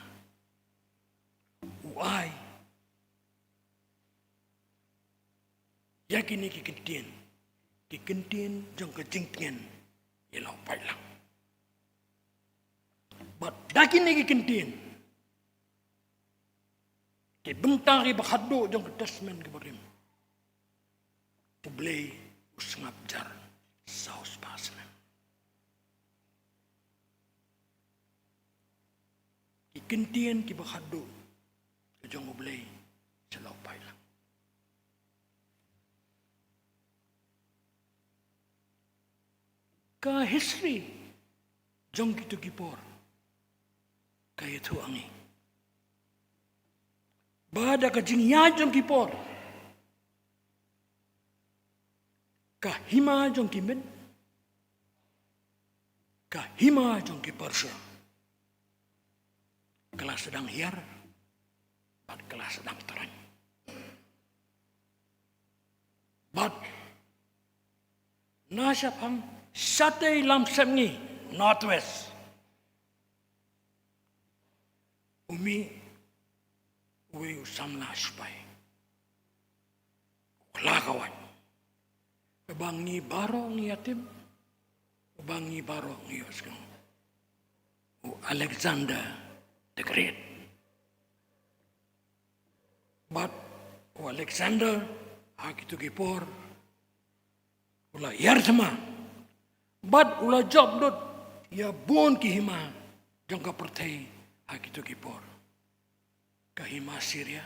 u ai ïa kine ki kyntien, ki kyntien jong ka jingtngen ïa la u paidlang. Bad da kine ki kyntien, ki bynta kiba khatduh jong ka Testament kaba rim, U Blei u sngap jar saw spah snem. Ki kyntien kiba khatduh ka jong U Blei sha la u paidlang. Ka history jong kito ki por ka ïathuh ïa ngi ba da ka jingïaid jong ki por, ka hima jong ki Med, ka hima jong ki Persia, ka la sdang hiar bad ka la sdang tyrhoi. Bad na shaphang shatei lam sepngi, northwest, u mih uwei u samla sipai, u khlakawait, uba ngi baroh ngi ïatip, uba ngi baroh ngi ïohsngew, u Alexander the Great. Bad u Alexander ha kito ki por u la ïar thma bad u la jop lut ïa bun ki hima jong ka pyrthei ha kito ki por. Ka hima Syria,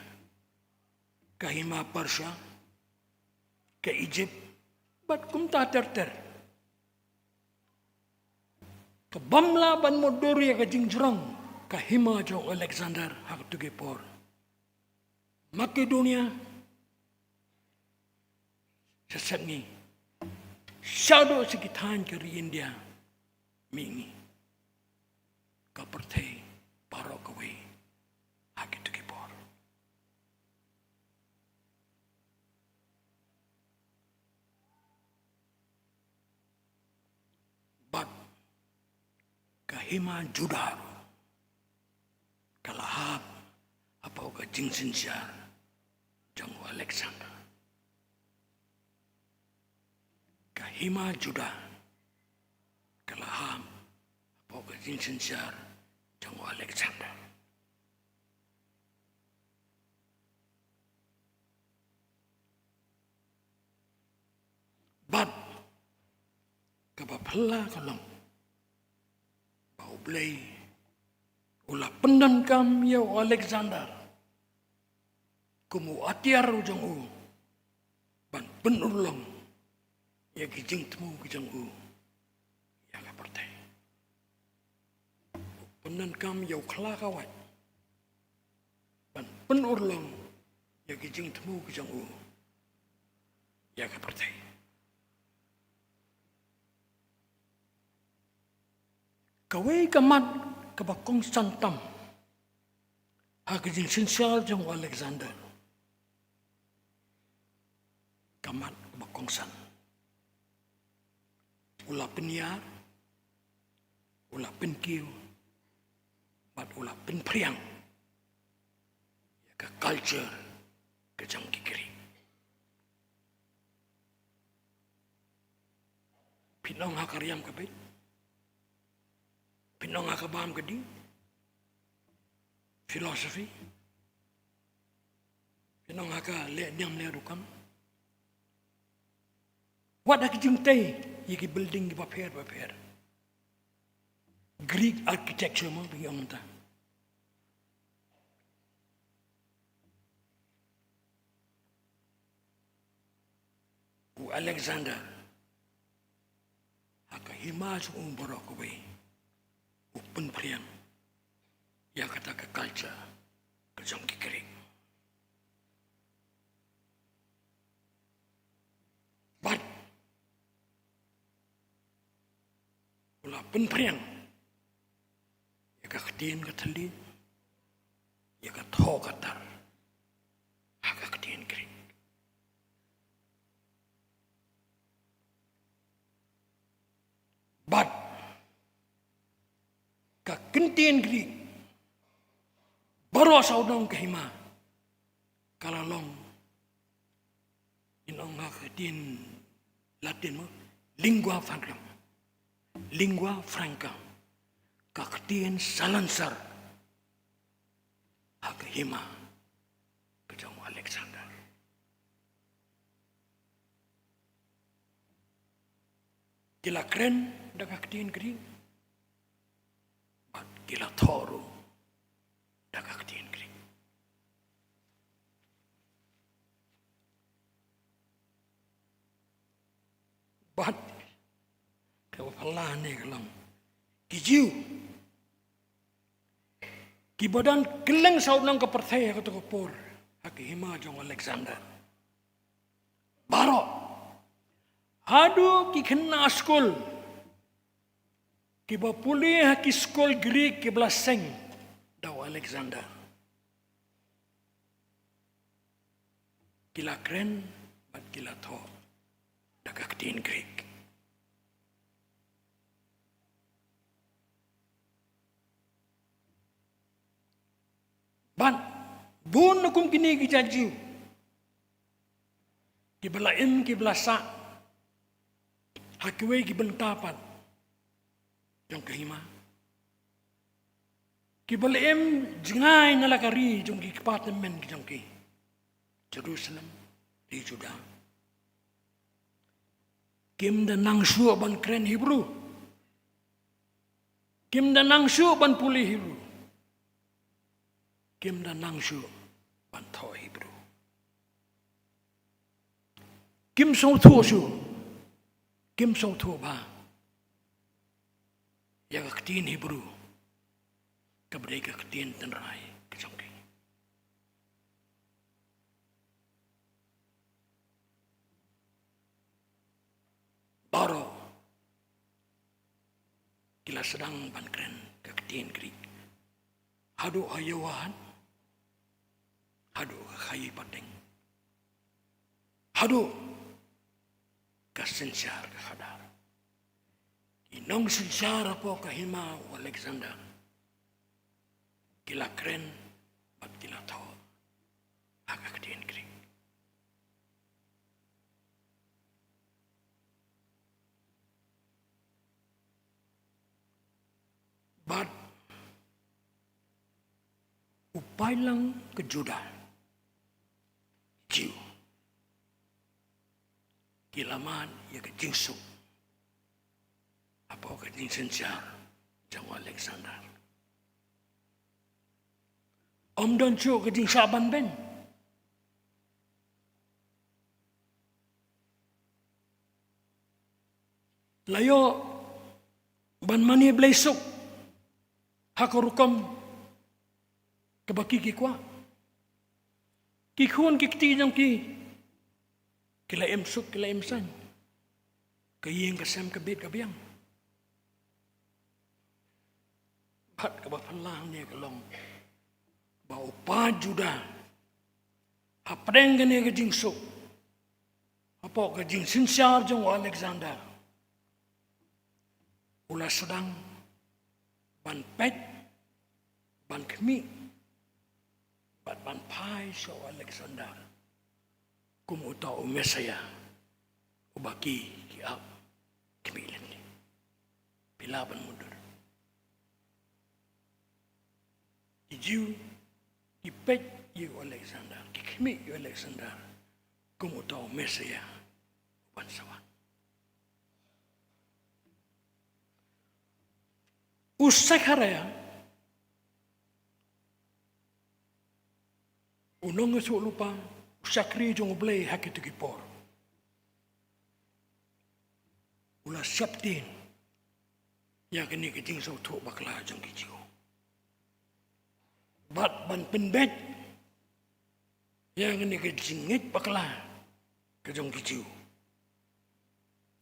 ka hima Persia, ka Egypt, bad kumta ter ter. Ka bym lah ban mutdur ïa ka jingjrong ka hima jong u Alexander ha kito ki por. Makedonia, sha sepngi, shaduh sha ki thaiñ ka ri India, mihngi, ka pyrthei baroh kawei ha kito ki por. Bad ka hima Juda ruh ka la hap hapoh ka jingsynshar jong u Alexander. Ka hima Juda ka la hap hapoh ka jingsynshar jong u Alexander. Bad kaba phylla ka long ba U Blei u la pyndonkam ïa u Alexander kum u atiar u jong u ban pynurlong ïa ki jingthmu ki jong u ïa ka pyrthei. U pyndonkam ïa u khlakawait ban pynurlong ïa ki jingthmu ki jong u ïa ka pyrthei. Kawei ka mat kaba kongsan tam ha ka jingsynshar jong u Alexander, ka mat kaba kongsan. U la pynïar, u la pynkiew, bad u la pynphriang ïa ka culture ka jong ki Greek. Phin ong ha ka riam ka beit, phin ong ha ka bam ka dih, philosophy, phin ong ha ka leh niam leh rukom. Wat ha ki jingtei ïa ki building kiba pher ba pher. Greek architecture mo ba ngi ong mynta. U Alexander ha ka hima jong u baroh kawei u pynphriang ïa kata ka culture ka jong ki Greek. Bad u la pynphriang ïa ka ktien ka thylliej, ïa ka thoh ka tar ha ka ktien Greek. Bad ka ktien Greek baroh sawdong ka hima ka la long, in ong ha ka ktien Latin mo, lingua franca. Lingua franca. Ka ktien salonsar ha ka hima ka jong u Alexander. Ki la kren da ka ktien Greek, bad ki la thoh ruh da ka ktien Greek. Bad kaba phylla hangne ka long, ki Jiw kiba don kylleng sawdong ka pyrthei ha kato ka por, ha ka hima jong u Alexander baroh, haduh ki khynnah skul kiba pule ha ki skul Greek kiba la seng da u Alexander, ki la kren bad ki la thoh da ka ktien Greek. Bad bun na kum kine ki jait Jiw kiba la im kiba la sah ha kiwei ki bynta pat jong ka hima, kiba la im jngai na la ka ri jong ki kpa tymmen ki jong ki, Jerusalem, ri Juda, kim da nang shuh ban kren Hebru. Kim da nang shuh ban pule Hebru. Kim da nang shuh ban thoh Hebru. Kim sngewthuh shuh. Kim sngewthuh bha ïa ka ktien Hebru kaba dei ka ktien tynrai ka jong ki. Baroh ki la sdang ban kren ka ktien Greek. Haduh ha Ïoann, haduh ka khaïi pateng, haduh ka synshar ka khadar. Ki nongsynshar hapoh ka hima u Alexander ki la kren bad ki la thoh ha ka ktien Greek. Bad u paidlang ka Juda, Jiw, ki la mad ïa ka jingsuk hapoh ka jingsynshar jong u Alexander. Ym don shuh ka jingshah banbeiñ. La ïoh ban mane blei suk ha ka rukom kaba ki ki kwah. Ki khun ki kti jong ki ki la im suk ki la im saiñ. Ka ïing ka sem ka bit ka biang. Bad kaba phylla hangne ka long ba u paid Juda, hapdeng kane ka jingsuk, hapoh ka jingsynshar jong u Alexander, u la sdang ban peit, ban khmih bad ban phai sha u Alexander kum uta u Messaïah uba ki ki ap khmih lynti. Phi lah ban mutdur. Ki Jiw ki peit ïa u Alexander, ki khmih ïa u Alexander kum uta u Messaïah uban sa wan. U Sekhariah, u nongïathuhlypa, u shakri jong U Blei ha kito ki por, u la sheptieng ïa kane ka jingsngewthuh bakla jong ki Jiw. Bad ban pynbeit ïa kane ka jingngeit bakla ka jong ki Jiw,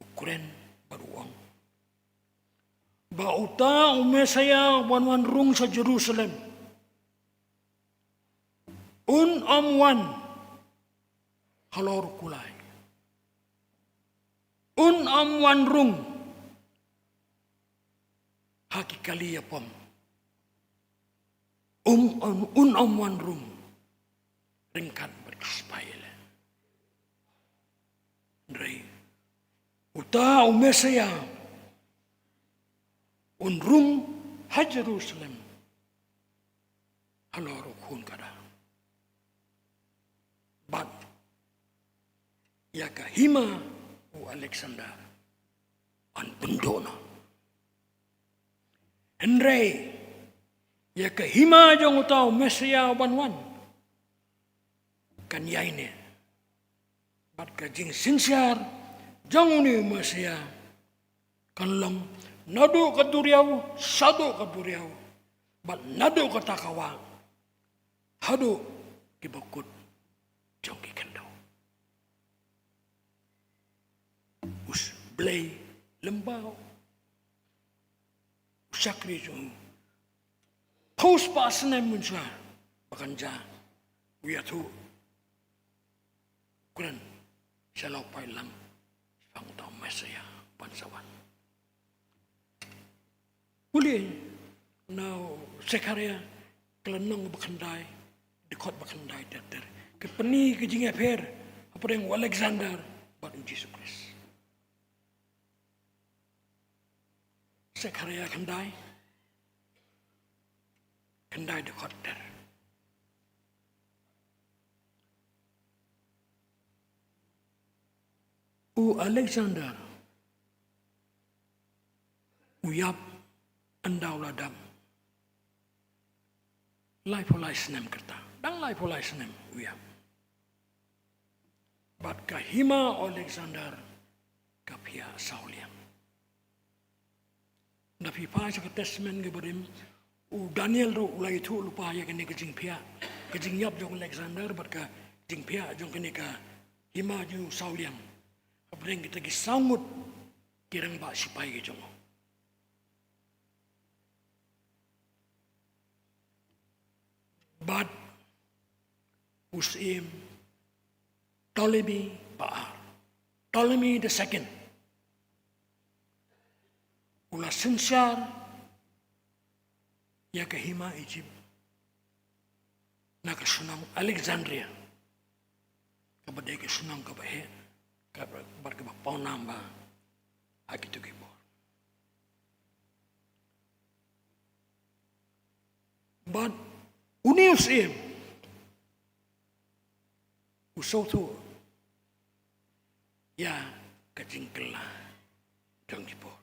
u kren bad u ong ba uta u Messaïah uban wan rung sha Jerusalem un ym wan halor u kulai. Un ym wan rung ha ki kali ïapom. Um, un, un ym wan rung ryngkat bad ki spah ïaleh. Uta u Messiah un rung ha Jerusalem halor u khun ka da. Bad ïa ka hima u Alexander yn pynduh noh. Hynrei ïa ka hima jong uta u Messiah uban wan kan ïaineh. Bad ka jingsynshar jong une u Messiah kan long naduh ka duriaw shaduh ka duriaw, bad naduh kata ka wah haduh ki bakut jong ki khyndew. U Blei lyngba u shakri jong u. Phew spah snem mynshuwa ba kan jia, u ïathuh, u kren sha la u paitlang shaphang uta u Messiah ban sa wan. Pule na u Sekhariah ka lynnong ba khyndai, dkhot ba khyndai ter ter, ka pyni ka jingïapher hapdeng u Alexander bad u Jisu Khrist. Sekhariah khyndai, khyndai dkhot ter. U Alexander u ïap ynda u la dap laiphew lai snem kata, dang laiphew lai snem u ïap. Bad ka hima u Alexander ka phiah saw liang. Nda phi phai sha ka Testament ka barim, u Daniel ruh u la ïathuh lypa ïa kane ka jingphiah, ka jingïap jong u Alexander bad ka jingphiah jong kane ka hima jong u saw liang hapdeng kita ki saw ngut ki rangbah sipai ki jong u. Bad u syiem Ptolemy ba ar, Ptolemy the second, u la synshar ïa ka hima Egypt na ka shnong Alexandria, kaba dei ka shnong kaba heh, kaba, bad kaba pawnam bha ha kito ki por. Bad une u syiem u sngewthuh ïa ka jingkylla jong ki por.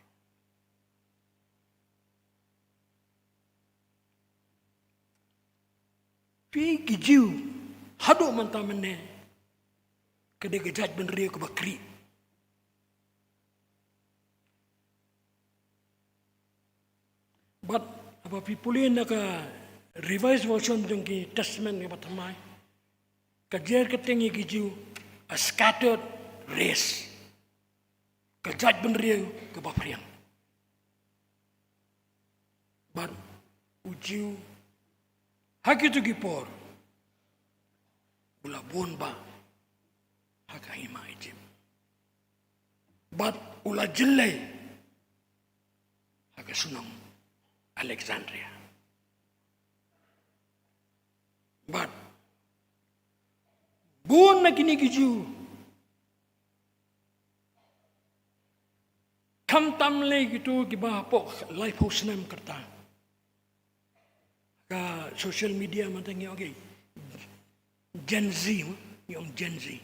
Phi ki Jiw, haduh mynta mynne ka dei ka jaitbynriew kaba khrieh. Bad haba phi pule na ka Revised Version jong ki Testament kaba thymmai, ka jer kyrteng ïa ki Jiw a scattered race, ka jaitbynriew kaba phriang. Bad u Jiw ha kito ki por u la bun bha ha ka hima Egypt. Bad u la jyllei ha ka shnong Alexandria. Bad bun na kine ki Jiw, khamtam lei kito kiba hapoh laiphew snem kata, ka social media mynta ngi ong ki Gen Z, ngi ong Gen Z.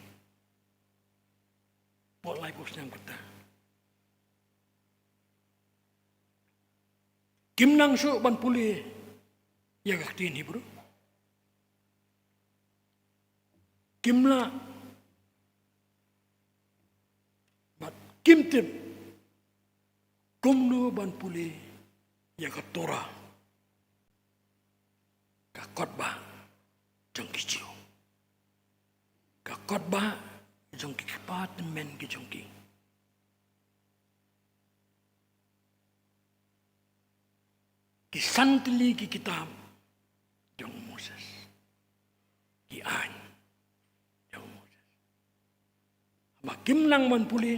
Hapoh laiphew snem kata kim nang shuh ban pule ïa ka ktien Hebrew. Kim lah bad kim tip kumno ban pule ïa ka Torah, ka kotbah jong ki Jiw, ka kotbah jong ki kpa tymmen ki jong ki. Ki san tylli ki kitab jong u Moses, ki aiñ jong u Moses. Haba kim nang ban pule,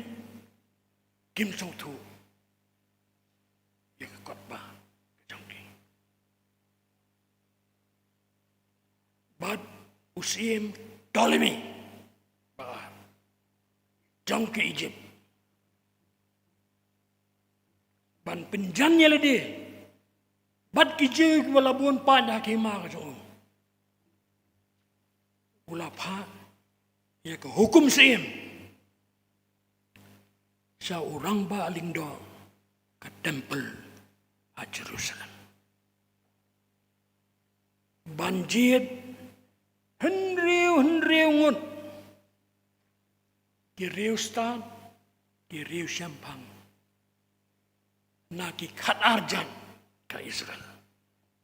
kim sngewthuh ïa ka kotbah ka jong ki. Bad u syiem Ptolemy ba ar jong ki Egypt, ban pynjan ïa lade bad ki Jiw kiba la bun pat ha ka hima ka jong u, u la phah ïa ka hukum syiem sha u rangbah lyngdoh ka templ ha Jerusalem, ban jied hynriew hynriew ngut ki riewstad, ki riewshemphang na ki khatar jait ka Israel,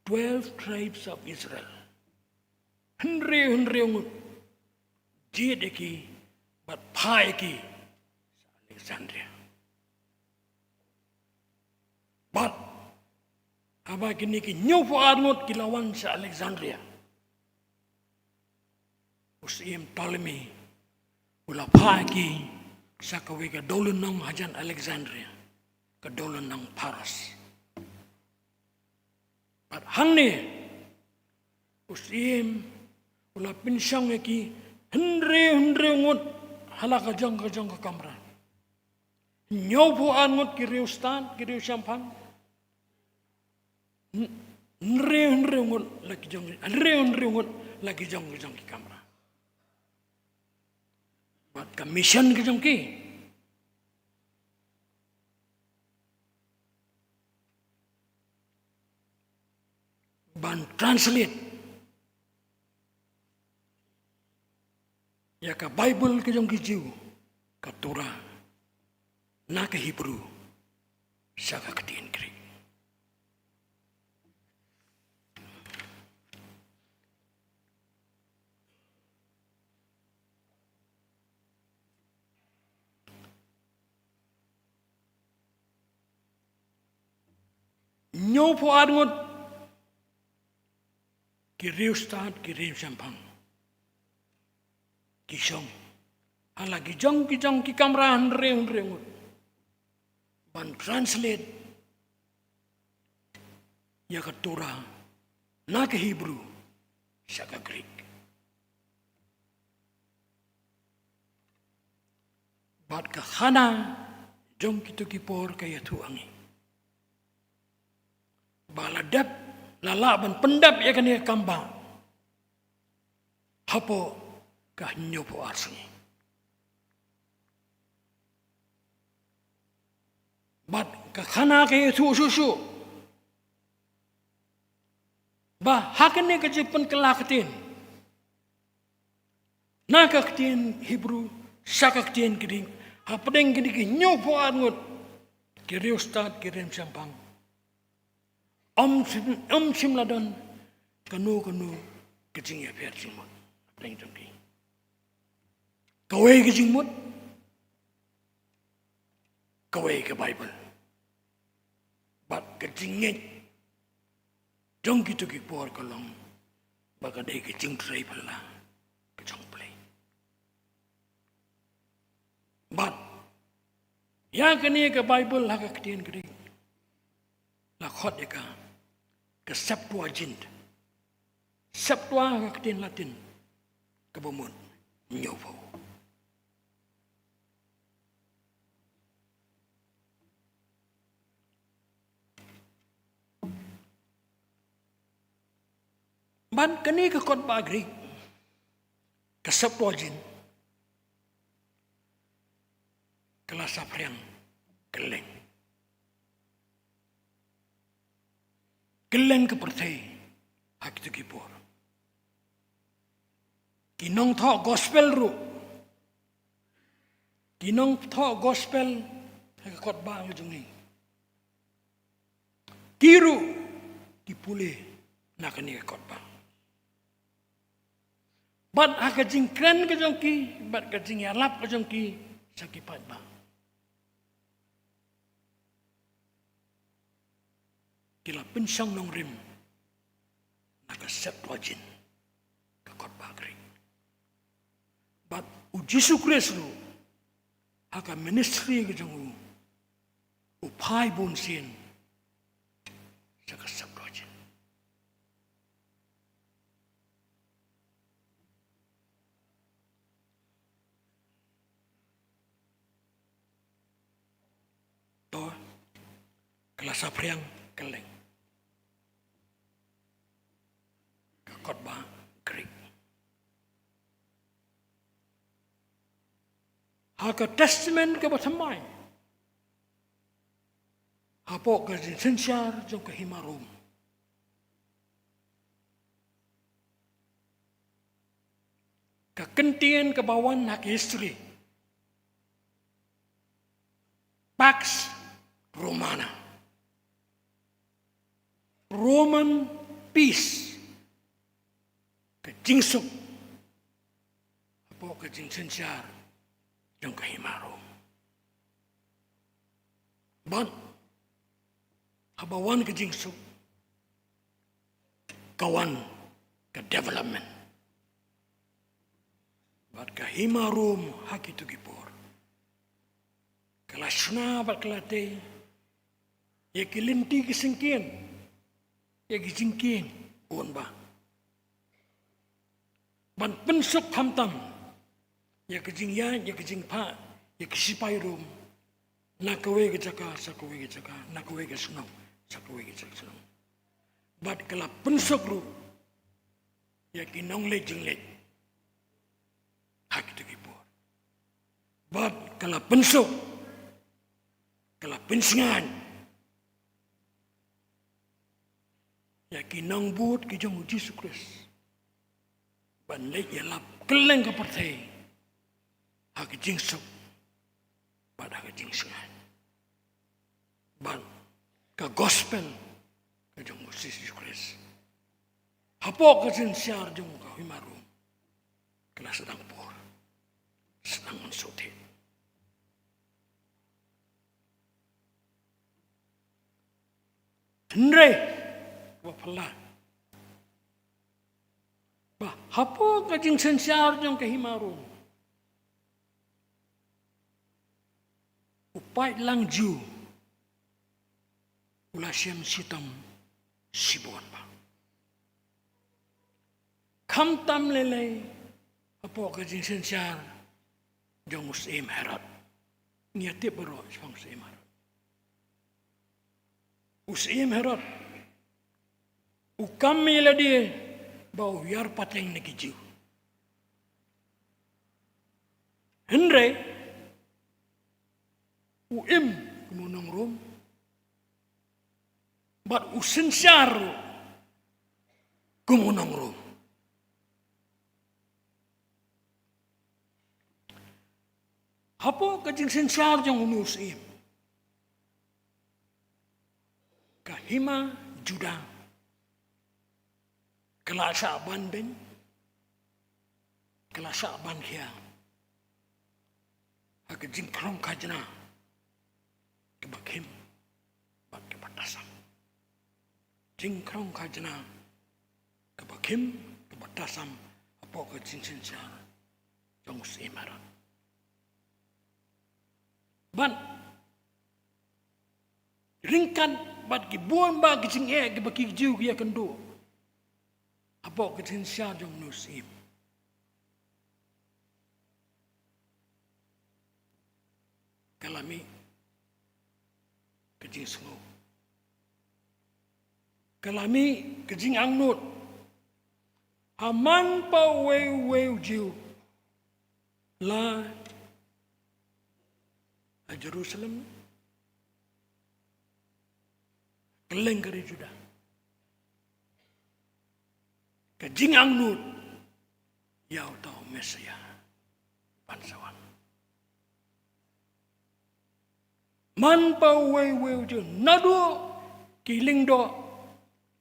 twelve tribes of Israel. Hynriew hynriew ngut jied ïa ki bad phah ïa ki sha Alexandria. Bad haba kine ki hynñiewphew ar ngut ki la wan sha Alexandria, u syiem Ptolemy u la phah ïa ki sha kawei ka dewlynnong hajan Alexandria, ka dewlynnong Paros. Bad hangne u syiem u la pynshong ïa ki hynriew hynriew ngut ha la ka jong ka jong ka kamra. Hynñiewphew ar ngut ki riewstad, ki riewshemphang. Hynriew hynriew ngut la ki jong, hynriew hynriew ngut la ki jong ka jong ki kamra. Bad ka mission ka jong ki ban translate ïa ka Baibl ka jong ki Jiw, ka Torah, na ka Hebrew sha ka ktien Greek. Hynñiewphew ar ngut ki riewstad, ki riewshemphang ki shong ha la ki jong ki jong ki kamra hynriew hynriew ngut ban translate ïa ka Torah na ka Hebrew sha ka Greek. Bad ka khana jong kito ki por ka ïathuh ha ngi ba la dep, la lah ban pyndep ïa kane ka kambah hapoh ka hynñiewphew ar sngi. Bad ka khana ka ïathuh shuh shuh ba ha kane ka jingpynkylla ktien na ka ktien Hebrew sha ka ktien Greek, hapdeng kine ki hynñiewphew ar ngut ki riewstad, ki riewshemphang, ym shym, ym shym la don kano kano ka jingïapher jingmut hapdeng jong ki. Kawei ka jingmut, kawei ka Baibl. Bad ka jingngeit jong kito ki por ka long ba ka dei ka jingtrei phylla ka jong U Blei. Bad ïa kane ka Baibl ha ka ktien Greek la khot ïa ka, ka Septuagint. Septua ha ka ktien Latin kaba mut hynñiewphew. Bad kane ka kot ba Greek, ka Septuagint, ka la saphriang kylleng, kylleng ka pyrthei ha kito ki por. Ki nongthoh gospel ruh, ki nongthoh gospel ha ka kot ba ka jong ngi, ki ruh ki pule na kane ka kot ba. Bad ha ka jingkren ka jong ki bad ka jingïalap ka jong ki sha ki paidbah, ki la pynshong nongrim na ka Septuagint, ka kot ba Greek. Bad U Jisu Khrist ruh ha ka ministry ka jong u, u phai bun sien sha ka Septuagint. To, la saphriang kylleng. Ka kot ba Greek. Ha ka Testament kaba thymmai, hapoh ka jingsynshar jong ka hima Rom, ka kyntien kaba wan ha ka history, Pax Romana, Roman peace, ka jingsuk hapoh ka jingsynshar jong ka hima Rom. Bad haba wan ka jingsuk, ka wan ka development. Bad ka hima Rom ha kito ki por, ka la shna bad ka la tei ïa ki lynti ki syngkien, ïa ki jingkieng bun bah, ban pynsuk khamtam ïa ka jingïaid, ïa ka jingphah ïa ki sipai Rom na kawei ka jaka sha kawei ka jaka, na kawei ka shnong sha kawei ka shnong. Bad ka la pynsuk ruh ïa ki nongleit jingleit ha kito ki por. Bad ka la pynsuk, ka la pynsngain ïa ki nongbud ki jong u Jisu Khrist ban leit ïalap kylleng ka pyrthei ha ka jingsuk bad ha ka jingsngain. Bad ka gospel ka jong u Jisu Khrist hapoh ka jingsynshar jong ka hima Rom ka la sdang por, sdang mynshuh thied. Hynrei, wat phi la, ba hapoh ka jingsynshar jong ka hima Rom, u paidlang Jiw u la shem shitom shibun bah. Khamtam lei lei hapoh ka jingsynshar jong u Syiem Herod. Ngi ïa tip baroh shaphang u Syiem Herod. U Syiem Herod u kam ïa lade ba u ïar pateng na ki Jiw. Hynrei u im kum u nong Rom bad u synshar ruh kum u nong Rom. Hapoh ka jingsynshar jong une u syiem, ka hima Judah ka la shah ban beiñ, ka la shah ban khia ha ka jingkhrong khajna kaba khim bad kaba tasam. Jingkhrong khajna kaba khim kaba tasam hapoh ka jingsynshar jong u Syiem Herod. Bad ryngkat bad ki bun bah ki jingeh kiba ki Jiw ki ïakynduh hapoh ka jingsynshar jong une u syiem, ka la mih ka jingsngew, ka la mih ka jingangnud ha man ba uwei uwei u Jiw la ha Jerusalem, kylleng ka ri Judah, ka jingangnud ïa uta u Messiah ban sa wan. Man ba uwei uwei u Jiw, naduh ki lyngdoh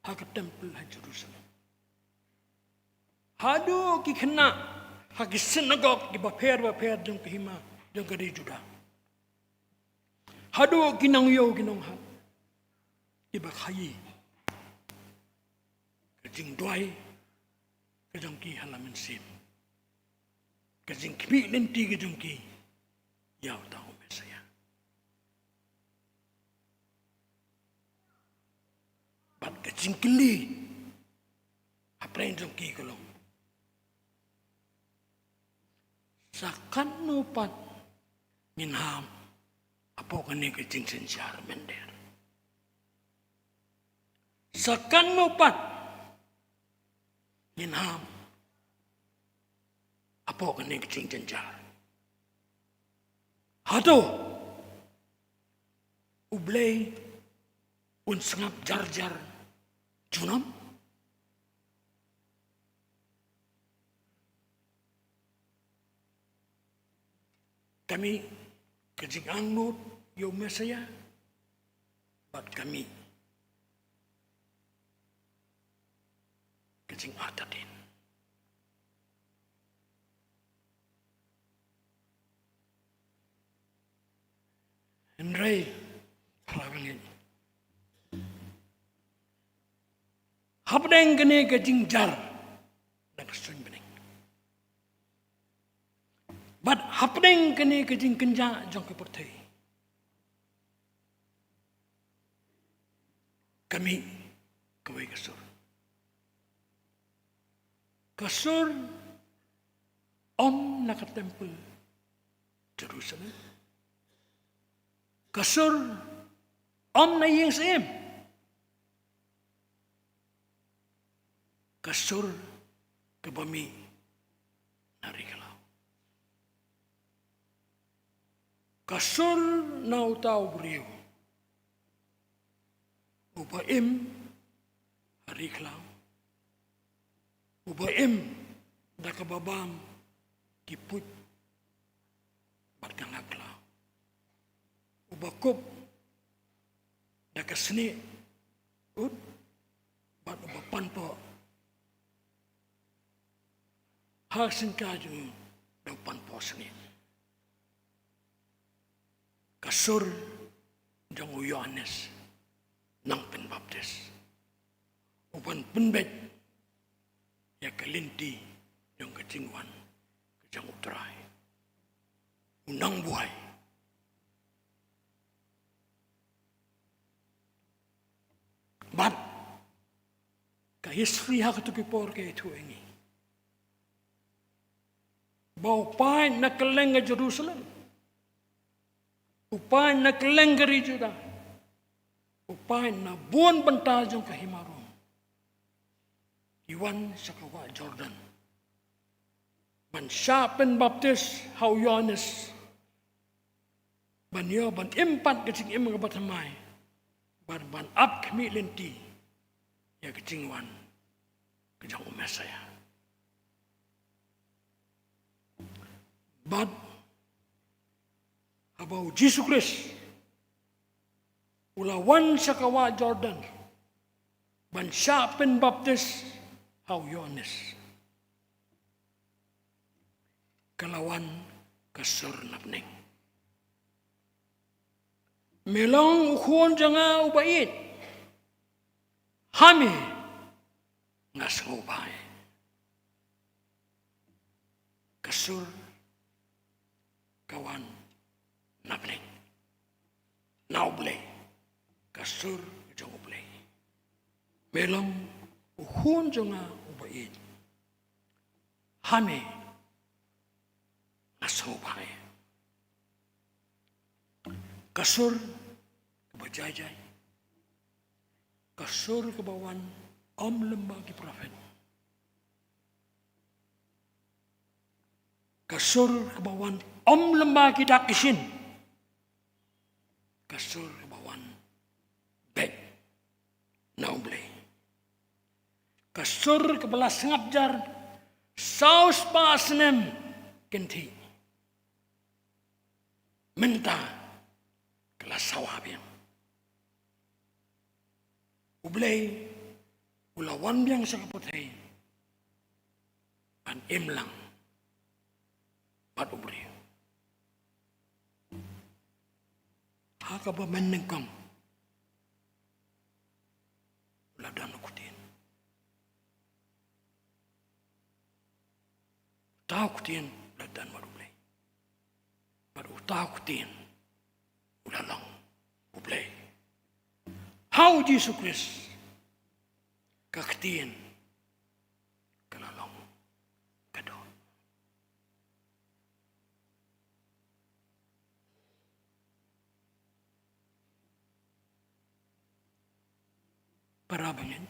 ha ka temple ha Jerusalem, haduh ki khynnah ha ki synagog kiba pher ba pher jong ka hima jong ka ri Judah, haduh ki nongïew ki nonghat kiba khaïi, ka jingduwai ka jong ki ha la mynsiem, ka jingkhmih lynti ka jong ki ïa uta u Messiah. Bad ka jingkylli hapdeng jong ki ka long, sa katno pat ngin ham hapoh kane ka jingsynshar mynder? Sa katno pat ngin ham hapoh kane ka jingjynjar? Hato U Blei un sngap jar jar junom? Ka mih ka jingangnud ïa u Messaïah bad ka mih ka jingartatien. Hynrei, para bangeit, hapdeng kane ka jingjar na ka suiñ bneng bad hapdeng kane ka jingkynjah jong ka pyrthei, ka mih kawei ka sur. Ka sur ym na ka templ Jerusalem. Ka sur ym na ïing syiem. Ka sur kaba mih na ri khlaw. Ka sur na uta u briew uba im ha ri khlaw, uba im da kaba bam ki puit bad ka ngakla, uba kup da ka snieh ud bad uba panpoh ha ka synka jong u da u panpoh snieh. Ka sur jong u Ïoannis nongpynbaptis uban pynbeit ïa ka lynti jong ka jingwan ka jong U Trai, u nongbuhai. Bad ka history ha kato ki por ka ïathuh ïa ngi ba u paid na kylleng ka Jerusalem, u paid na kylleng ka ri Judah, u paid na bun bynta jong ka hima Rom, ki wan sha ka wah Jordan ban shah pynbaptis ha u Ïoannis, ban ïoh ban im pat ka jingim kaba thymmai, ban, ban ap khmih lynti ïa ka jingwan ka jong u Messaïah. Bad haba u Jisu Khrist u la wan sha ka wah Jordan ban shah pynbaptis ha u Ïoannis, ka la wan ka sur na bneng: "Me long u Khun jong nga uba ïeit, ha me nga sngewbha." Ka sur ka wan na bneng, na U Blei, ka sur jong U Blei: "Me long u Khun jong nga uba ïeit, ha me nga sngewbha." Ka sur kaba jai jai, ka sur kaba wan ym lyngba ki prophet, ka sur kaba wan ym lyngba ki dak ki shin, ka sur kaba wan beit na U Blei, ka sur kaba la sngap jar saw spah snem kynthih, mynta ka la sawa biang. U Blei u la wan biang sha ka pyrthei ban im lang bad u briew. Ha kaba mynnyngkong u la don u ktien. Uta u ktien u la don bad U Blei, bad uta u ktien u la long U Blei. Ha u Jisu Khrist ka ktien ka la long ka doh. Para bangeit,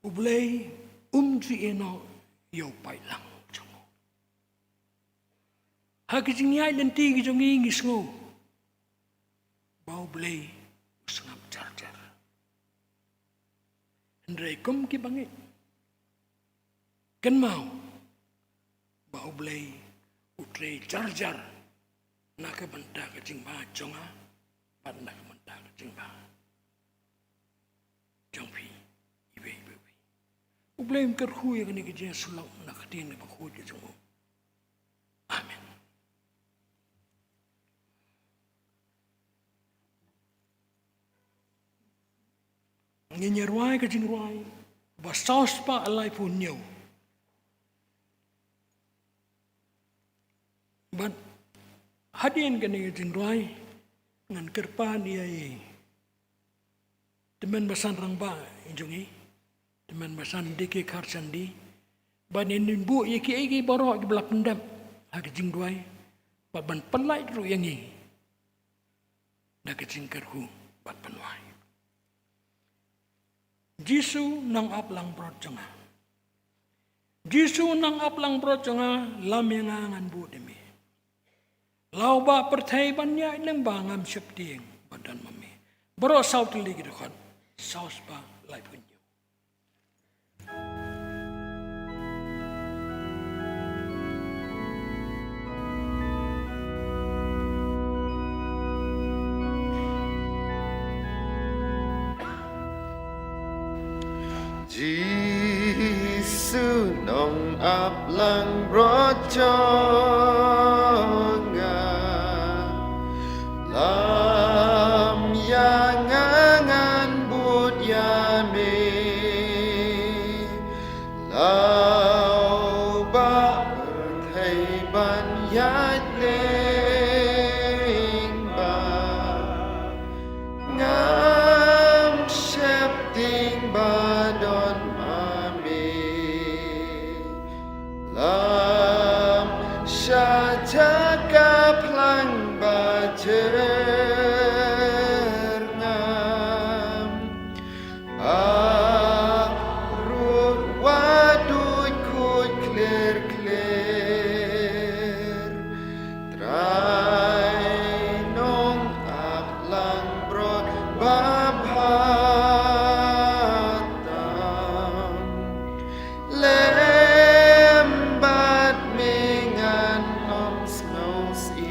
U Blei um ju ïehnoh ïa u paidlang jong u. Ha ki jingïaid lynti ki jong ngi, ngi sngew ba U Blei u sngap jar jar. Hynrei kum ki bangeit, kynmaw ba U Blei u trei jar jar na ka bynta ka jingbha jong nga bad na ka bynta ka jingbha jong phi iwei pa iwei. U Blei un kyrkhu ïa kane ka jingïasyllok na ka ktien kaba khuid ka jong u. Amen. Ngin ïa rwai ka jingrwai ba saw spah laiphew hynñiew. Bad hadien kane ka jingrwai ngan kyrpad ïa i tymmen basan rangbah jong ngi, tymmen basan D K Kharchandi, bad ngin buh ïa kiei kiei baroh kiba la pyndep ha ka jingrwai, bad ban pynlait ruh ïa ngi da ka jingkyrkhu bad pynwai. Jisu, nang ap langbrot jong nga. Jisu, nang ap langbrot jong nga, lam ïa nga ngan buh da me. La u Bah pyrthei ban ïaid lyngba, ngam sheptieng ba don ma me. Baroh saw tylli ki dkhot, saw spah laiphew hynñiew. Jisu, nang ap langbrot jong nga, lam ïa nga ngan bud ïa me. La u Bah pyrthei ban ïaid lyngba, ngam sheptieng ba don ma me. Lam sha jaka phlang ba jer ngam, ba rud wa duid khuid kler kler. Trai, nang ap langbrot ba bha tam. Lem bad me ngan ym sngewsih.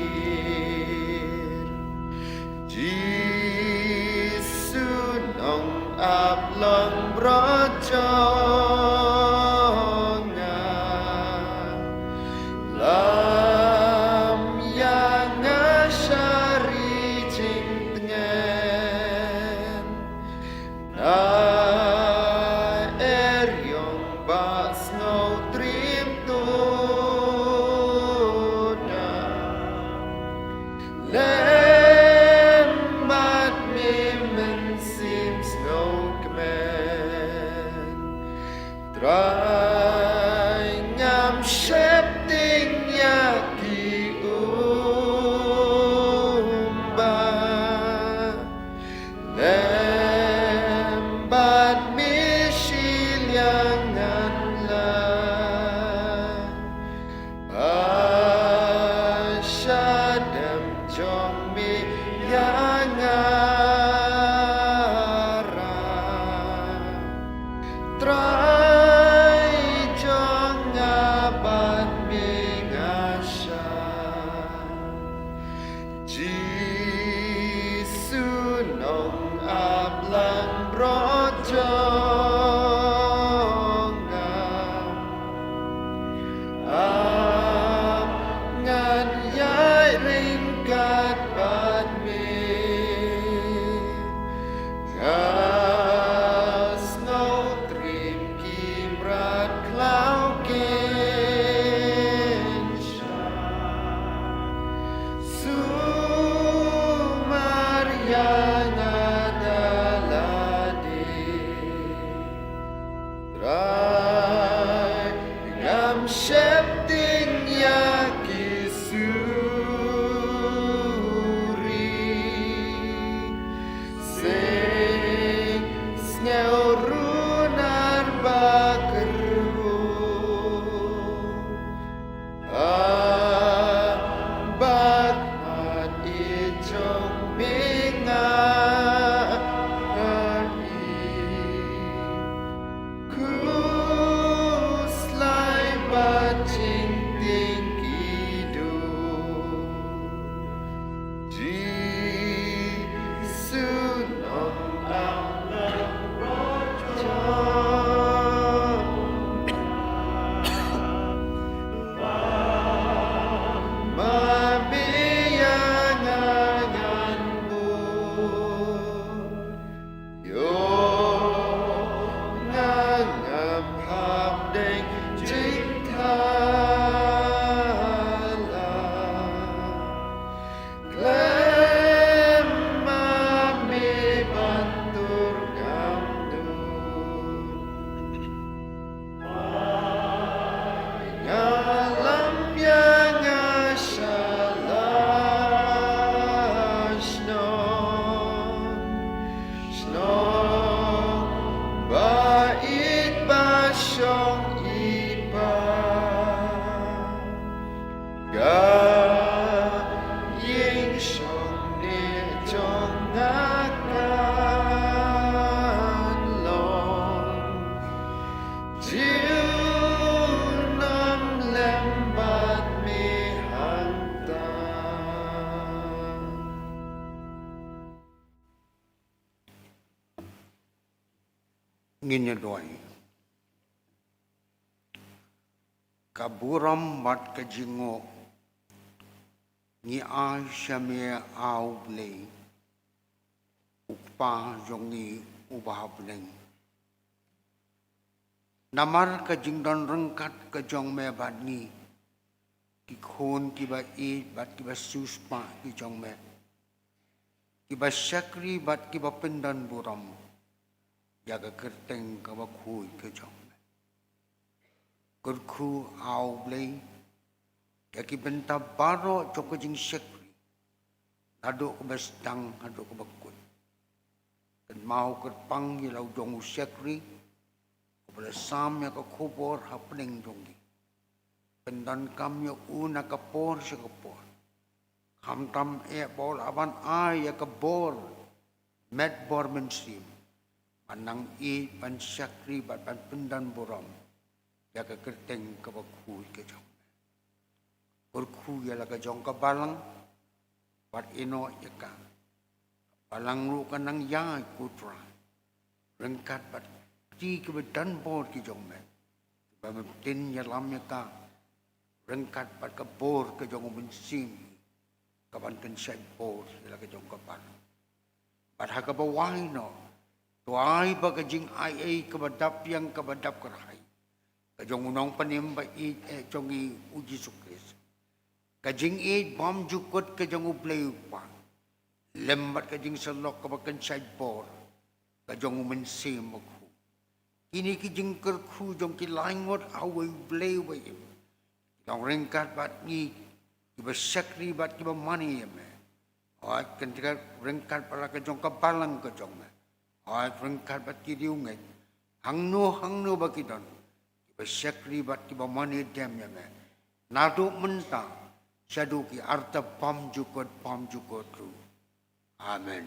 Bad mat i jong me nga ha i. Khuslai bad jingtieng ki duk. Jisu nong ap la rot jong. Ma me ïa nga ngan bud. Ïoh nga ngam hapdeng jingthala. Khlem ma me ban tur ngam dut. Nga lam ïa nga sha la shnong, shnong ba ïeit ba shong i Pa. Ka ïing shongneh jong nga kan long. Junom lem bad me hangta. Ngin ïa duwai. Ka burom bad ka jingnguh ngi ai sha me, A U Blei, U Kpa jong ngi uba ha bneng. Namar ka jingdon ryngkat ka jong me bad ngi, ki khun kiba ïeit bad kiba siewspah ki jong me, kiba shakri bad kiba pyndon burom ïa ka kyrteng kaba khuid ka jong me. Kyrkhu, A U Blei, ïa ki bynta baroh jong ka jingshakri, naduh kaba sdang haduh kaba kut. Kynmaw kyrpang ïa la u jong u shakri uba la sam ïa ka khubor ha bneng jong ngi. Pyndonkam ïa u na ka por sha ka por. Khamtam eh ba u lah ban ai ïa ka bor, met bor mynsiem, ban nang ïeit, ban shakri bad ban pyndon burom ïa ka kyrteng kaba khuid ka jong me. Kyrkhu ïa la ka jong ka balang, bad ïehnoh ïa ka balang ruh kan nang ïaid, ko Trai, ryngkat bad ki kti kiba don bor ki jong me, kiba me pyntin ïalam ïa ka ryngkat bad ka bor ka jong u Mynsiem, kaban kynshait bor ïa la ka jong ka balang. Bad ha kaba wai noh, to ai ba ka jingaiei kaba dap biang kaba dap kyrhai ka jong u Nongpynim ba ïeit eh jong ngi u Jisu Khrist, ka jingïeit bymjukut ka jong U Blei U Kpa, lem bad ka jingsyllok kaba kynshait bor ka jong u Mynsiem Bakhuid. Kine ki jingkyrkhu jong ki lai ngut ha uwei U Blei uba im, long ryngkat bad ngi kiba shakri bad kiba mane ïa me. Hooid, kynthei ryngkat bad la ka jong ka balang ka jong me. Hooid, ryngkat bad ki riewngeit hangno hangno ba ki don, kiba shakri bad kiba mane dem ïa me, naduh mynta shaduh ki arta bymjukut bymjukut ruh. Amen.